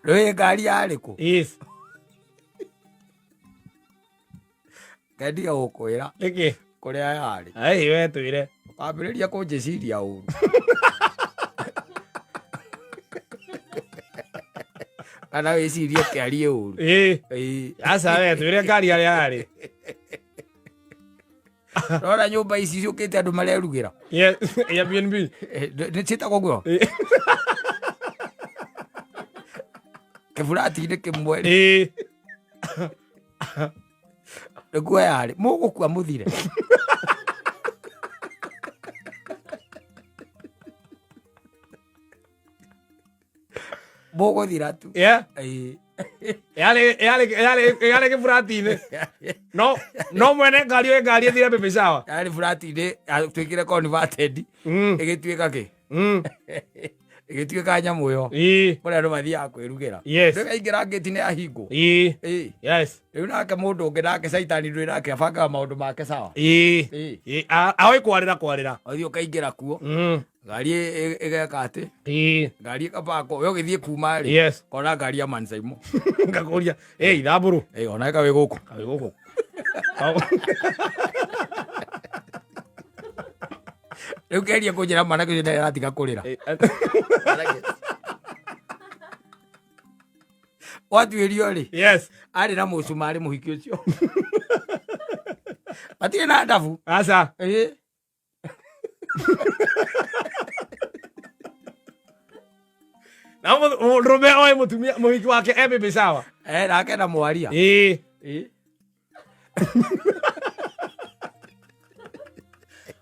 [SPEAKER 2] Rĩu ngari yarĩ kũ? Ngendige gũkwĩra.
[SPEAKER 1] Nĩkĩ?
[SPEAKER 2] Kũrĩa yarĩ.
[SPEAKER 1] Ai, we twĩre.
[SPEAKER 2] Ũkambĩrĩria kũnjĩciria ũru. Kana wĩcirie kĩarie ũru.
[SPEAKER 1] Ĩĩ.
[SPEAKER 2] Ĩĩ.
[SPEAKER 1] Aca we twĩre ngari harĩa yarĩ.
[SPEAKER 2] Rora nyũmba ici ciũkĩte andũ marerugĩra.
[SPEAKER 1] Yes, Airbnb.
[SPEAKER 2] Eh, nĩ ciĩtagwo ũguo?
[SPEAKER 1] Ĩĩ.
[SPEAKER 2] Kĩburati-inĩ kĩmwe rĩ,
[SPEAKER 1] Ĩĩ.
[SPEAKER 2] nĩkuo yarĩ. Mũgũkua mũthire. Mũgũthira tu.
[SPEAKER 1] Yeah.
[SPEAKER 2] Ĩĩ.
[SPEAKER 1] Yarĩ yarĩ yarĩ yarĩ kĩburati-inĩ. No no mwene ngari oe ngari ĩthire baby shower.
[SPEAKER 2] Yarĩ burati-inĩ yatuĩkire converted. Ĩgĩtuĩka kĩ? Ĩgĩtuĩka nyamũ ĩyo.
[SPEAKER 1] Ĩĩ.
[SPEAKER 2] Kũrĩa andũ mathiaga kwĩrugĩra.
[SPEAKER 1] Yes.
[SPEAKER 2] Ndũkaingĩra ngĩti nĩ yahingwo.
[SPEAKER 1] Ĩĩ.
[SPEAKER 2] Ĩĩ.
[SPEAKER 1] Yes.
[SPEAKER 2] Rĩu nake mũndũ ũngĩ nake caitani ndũrĩ nake abangaga maũndũ make sawa.
[SPEAKER 1] Ĩĩ.
[SPEAKER 2] Ĩĩ.
[SPEAKER 1] Ĩĩ. Aoĩ kwarĩra kwarĩra.
[SPEAKER 2] Ũthiĩ ũkaingĩra kuo. Ngari ĩgeka atĩ
[SPEAKER 1] Ĩĩ.
[SPEAKER 2] ngari ĩkabakwo we ũgĩthiĩ kuma rĩ
[SPEAKER 1] Yes.
[SPEAKER 2] kona ngari ya mansaimo.
[SPEAKER 1] Ngakũria. Ĩ ithambũrũ.
[SPEAKER 2] Ĩĩ ona ĩka wĩ gũkũ.
[SPEAKER 1] Kawĩ gũkũ.
[SPEAKER 2] Rĩu keria kũnjĩra mwanake ũcio ndarĩ aratiga kũrĩra. Watuĩrio rĩ
[SPEAKER 1] Yes.
[SPEAKER 2] arĩ na mũcumarĩ mũhiki ũcio. Matirĩ na ndabu.
[SPEAKER 1] Aca.
[SPEAKER 2] Ĩĩ.
[SPEAKER 1] Na mũndũrũme oĩ mũtumia mũhiki wake e baby shower.
[SPEAKER 2] Eh, nake na mwaria.
[SPEAKER 1] Ĩĩ.
[SPEAKER 2] Ĩĩ.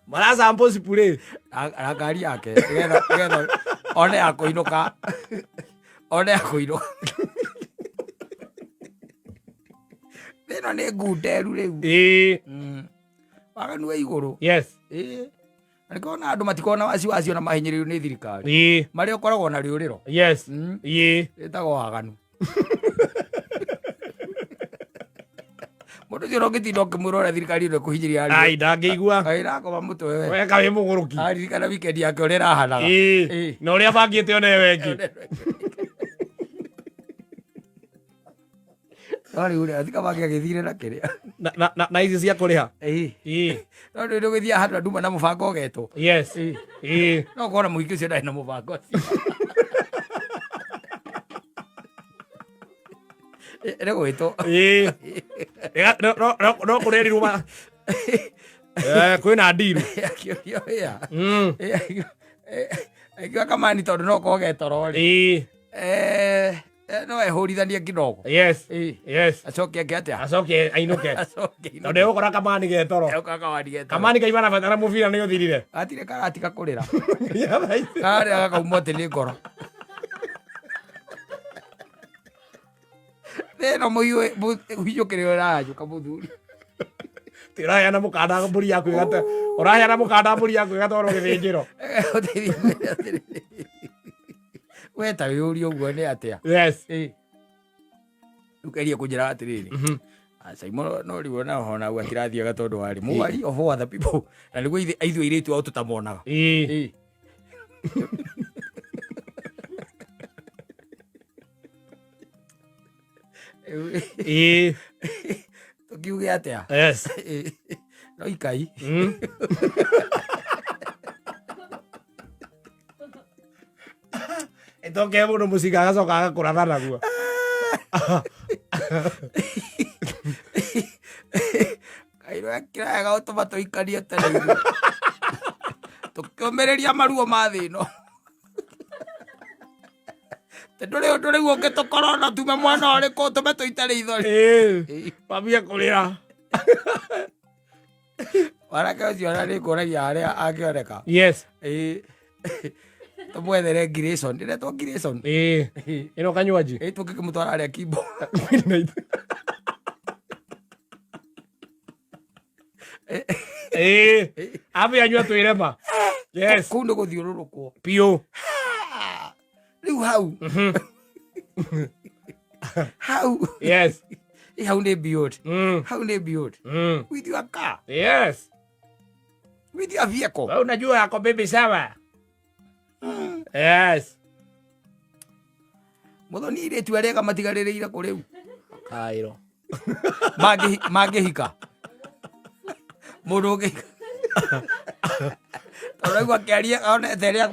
[SPEAKER 1] Marasample spray.
[SPEAKER 2] Na ngari yake nĩgetha nĩgetha one ya kũinũka one ya kũinũka. Ĩno nĩ ngunderu rĩu.
[SPEAKER 1] Ĩĩ.
[SPEAKER 2] Waganu wa igũrũ.
[SPEAKER 1] Yes.
[SPEAKER 2] Ĩĩ. Na nĩkĩo ona andũ matikoragwo na wasiwasi ona mahinyĩrĩrio nĩ thirikari.
[SPEAKER 1] Ĩĩ.
[SPEAKER 2] Marĩa ũkoragwo na rĩũrĩro.
[SPEAKER 1] Yes. Ĩĩ.
[SPEAKER 2] Rĩtagwo waganu. Mũndũ ũcio ũngĩtinda ũkĩmwĩra ũrĩa thirikari ĩno ĩkũhinyĩrĩria
[SPEAKER 1] Ai ndangĩigua.
[SPEAKER 2] Ai rakoma mũtwe we.
[SPEAKER 1] We kawĩ mũgũrũki.
[SPEAKER 2] Aririkana weekend yake ũrĩa ĩrahanaga.
[SPEAKER 1] Ĩĩ.
[SPEAKER 2] Ĩĩ.
[SPEAKER 1] Na ũrĩa bangĩte one wengi.
[SPEAKER 2] No rĩu rĩ, athika make agĩthire na kĩrĩa.
[SPEAKER 1] Na na na na ici cia kũrĩha.
[SPEAKER 2] Ĩĩ.
[SPEAKER 1] Ĩĩ.
[SPEAKER 2] No rĩu nĩ ũgĩthiaga handũ andũ na mũbango ũgetwo.
[SPEAKER 1] Yes. Ĩĩ.
[SPEAKER 2] No ũkona mũhiki ũcio ndarĩ na mũbango ũcio. Nĩ gwĩtwo.
[SPEAKER 1] Ĩĩ. Ĩga- No no no no kũrerirwo ma. Eh, kwĩna ndiru.
[SPEAKER 2] Akĩũrio wĩa. Akiuga kamani tondũ no koge toro rĩ.
[SPEAKER 1] Ĩĩ.
[SPEAKER 2] Eh, eh, no ehũrithanie kidogo.
[SPEAKER 1] Yes.
[SPEAKER 2] Ĩĩ.
[SPEAKER 1] Yes.
[SPEAKER 2] Acoke eke atĩa?
[SPEAKER 1] Acoke ainũke.
[SPEAKER 2] Acoke
[SPEAKER 1] Tondũ egũkora kamani getoro.
[SPEAKER 2] Egũkora kamani getoro.
[SPEAKER 1] Kamani kaima na bata na mũbira nĩ ũthirire.
[SPEAKER 2] Gatirĩ karatiga kũrĩra. Kararĩra gakaumwo atĩ nĩ ngoro. Thĩna mũhiũkĩrĩro ĩrahanyũka mũthuri.
[SPEAKER 1] Ti ũraheana mũkanda mbũri yaku ĩgate. Ũraheana mũkanda mbũri yaku ĩgatwarwo gĩthĩnjĩro.
[SPEAKER 2] We ta wĩyũrie ũguo nĩ atĩa?
[SPEAKER 1] Yes.
[SPEAKER 2] Ĩĩ. Rĩu keria kũnjĩra atĩrĩrĩ. Simon no rĩu ona ona guo atirathiaga tondũ warĩ mũwari of other people na nĩguo ithuĩ airĩtu ao tũtamonaga.
[SPEAKER 1] Ĩĩ.
[SPEAKER 2] Ĩĩ.
[SPEAKER 1] Ĩĩ.
[SPEAKER 2] Tũkiuge atĩa?
[SPEAKER 1] Yes.
[SPEAKER 2] Ĩĩ. No ikai.
[SPEAKER 1] Ĩtoke mũndũ mũcinga agacoka agakũratha naguo.
[SPEAKER 2] Kairũ ekĩraga gũtũma tũikanie tene ithuĩ. Tũkĩũmĩrĩria maruo ma thĩ ĩno. Ndũrĩ ũndũ rĩu ũngĩtũkora ona tume mwena ũrĩkũ ũtũme tũite rĩithori.
[SPEAKER 1] Ĩĩ. Wambie kũrĩra.
[SPEAKER 2] Mwanake ũcio ona nĩngũragia harĩa angĩoneka.
[SPEAKER 1] Yes.
[SPEAKER 2] Ĩĩ. Tũmwethere Grayson. Ndĩretwo Grayson.
[SPEAKER 1] Ĩĩ. Ĩno kanywaji.
[SPEAKER 2] Ĩĩ tũngĩkĩmũtwara harĩa Kimbo.
[SPEAKER 1] Ĩĩ. Ambe anyua twĩre ma. Yes.
[SPEAKER 2] Kũu nĩ gũthiũrũrũkwo.
[SPEAKER 1] Piũ.
[SPEAKER 2] Rĩu hau. Hau.
[SPEAKER 1] Yes.
[SPEAKER 2] Ĩ hau nĩ beyond. Hau nĩ beyond. With your car.
[SPEAKER 1] Yes.
[SPEAKER 2] With your vehicle.
[SPEAKER 1] Wewe unajua yako baby shower. Yes.
[SPEAKER 2] Mũthoni airĩtu arĩa ega matigarĩrĩire kũ rĩu?
[SPEAKER 1] Kairo.
[SPEAKER 2] Mangĩhika. Mũndũ ũngĩhika. Tondũ aigua akĩaria onete ĩrĩa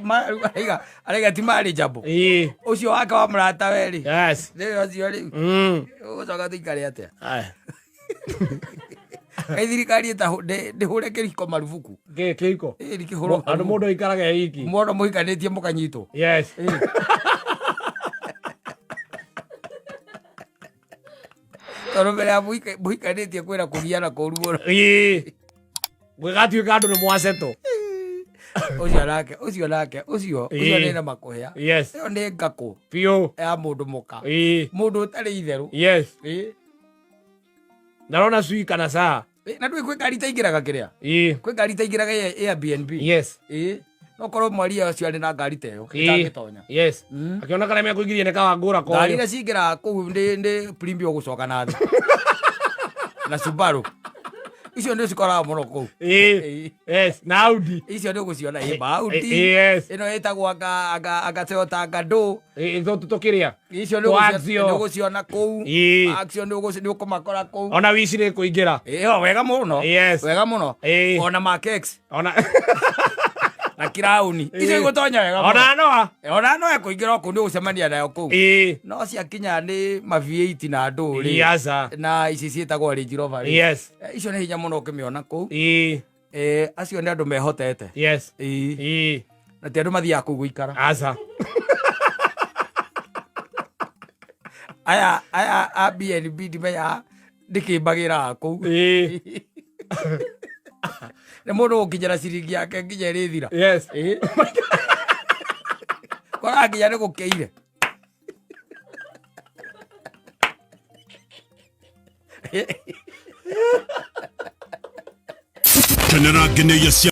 [SPEAKER 2] araiga araiga ti manageable.
[SPEAKER 1] Ĩĩ.
[SPEAKER 2] Ũcio wake wa mũrata we rĩ.
[SPEAKER 1] Yes.
[SPEAKER 2] Rĩu ũcio rĩu. Ũgũcoka tũikare atĩa?
[SPEAKER 1] Aya.
[SPEAKER 2] Kaĩ thirikari ndĩhũre kĩhiko marubuku.
[SPEAKER 1] Kĩ kĩhiko?
[SPEAKER 2] Ĩĩ ndikĩhũrwo.
[SPEAKER 1] Andũ mũndũ aikaraga e iki.
[SPEAKER 2] Mwana mũhikanĩtie mũkanyitwo.
[SPEAKER 1] Yes.
[SPEAKER 2] Tondũ mbere ya mũhikanĩtie kwĩna kũgiana kũru mũno.
[SPEAKER 1] Ĩĩ. Gwĩgatuĩka andũ nĩ mwaceto.
[SPEAKER 2] Ũcio nake, ũcio nake, ũcio, ũcio nĩ na makũhĩa.
[SPEAKER 1] Yes.
[SPEAKER 2] Ĩyo nĩ ngakũ.
[SPEAKER 1] Biũ.
[SPEAKER 2] Ya mũndũ mũka.
[SPEAKER 1] Ĩĩ.
[SPEAKER 2] Mũndũ ũtarĩ itherũ.
[SPEAKER 1] Yes.
[SPEAKER 2] Ĩĩ.
[SPEAKER 1] Narona cui kana saa.
[SPEAKER 2] Na ndũĩ kwĩ ngari itaingĩraga kĩrĩa?
[SPEAKER 1] Ĩĩ.
[SPEAKER 2] Kwĩ ngari itaingĩraga Airbnb.
[SPEAKER 1] Yes.
[SPEAKER 2] Ĩĩ. No korwo mwaria ũcio arĩ na ngari ta ĩyo, ĩtangĩtonya.
[SPEAKER 1] Yes. Akĩona karĩa mekũingĩria nĩ kawangũra koyo.
[SPEAKER 2] Ngari iria cingĩraga kũu nĩ Premio gũcoka na thĩ. Na Subaru. Icio nĩ cikoraga mũno kũu.
[SPEAKER 1] Ĩĩ. Yes, na Audi.
[SPEAKER 2] Icio nĩ ũgũciona ĩ Audi.
[SPEAKER 1] Yes.
[SPEAKER 2] Ĩno ĩtagwo anga Toyota anga ndũ.
[SPEAKER 1] Ĩĩ, tũkĩrĩa.
[SPEAKER 2] Icio nĩ
[SPEAKER 1] Twa Axio.
[SPEAKER 2] nĩ ũgũciona kũu.
[SPEAKER 1] Ĩĩ.
[SPEAKER 2] Axio nĩ ũkũmakora kũu.
[SPEAKER 1] Ona wici nĩ kũingĩra.
[SPEAKER 2] Ĩyo wega mũno.
[SPEAKER 1] Yes.
[SPEAKER 2] Wega mũno.
[SPEAKER 1] Ĩĩ.
[SPEAKER 2] Ona Mark X.
[SPEAKER 1] Ona
[SPEAKER 2] na kirauni. Icio igũtonya wega mũno.
[SPEAKER 1] Ona Noa.
[SPEAKER 2] Ona Noa kũingĩra kũu nĩ ũgũcemania nayo kũu.
[SPEAKER 1] Ĩĩ.
[SPEAKER 2] No ciakinya nĩ ma V8 na ndũ rĩ.
[SPEAKER 1] Yes.
[SPEAKER 2] Na ici ciĩtagwo Range Rover rĩ.
[SPEAKER 1] Yes.
[SPEAKER 2] Icio nĩ hinya mũno ũkĩmĩona kũu.
[SPEAKER 1] Ĩĩ.
[SPEAKER 2] Acio nĩ andũ mehotete.
[SPEAKER 1] Yes.
[SPEAKER 2] Ĩĩ.
[SPEAKER 1] Ĩĩ.
[SPEAKER 2] Na ti andũ mathiaga kũu gũikara.
[SPEAKER 1] Aca.
[SPEAKER 2] Aya aya a BNB ndimenyaga nĩkĩ magĩraga kũu.
[SPEAKER 1] Ĩĩ.
[SPEAKER 2] Nĩ mũndũ gũkinyĩra ciringi yake nginya ĩrĩthira.
[SPEAKER 1] Yes.
[SPEAKER 2] Ĩĩ. Koraga nginya nĩ gũkĩire.
[SPEAKER 4] Kenera ngeneia cia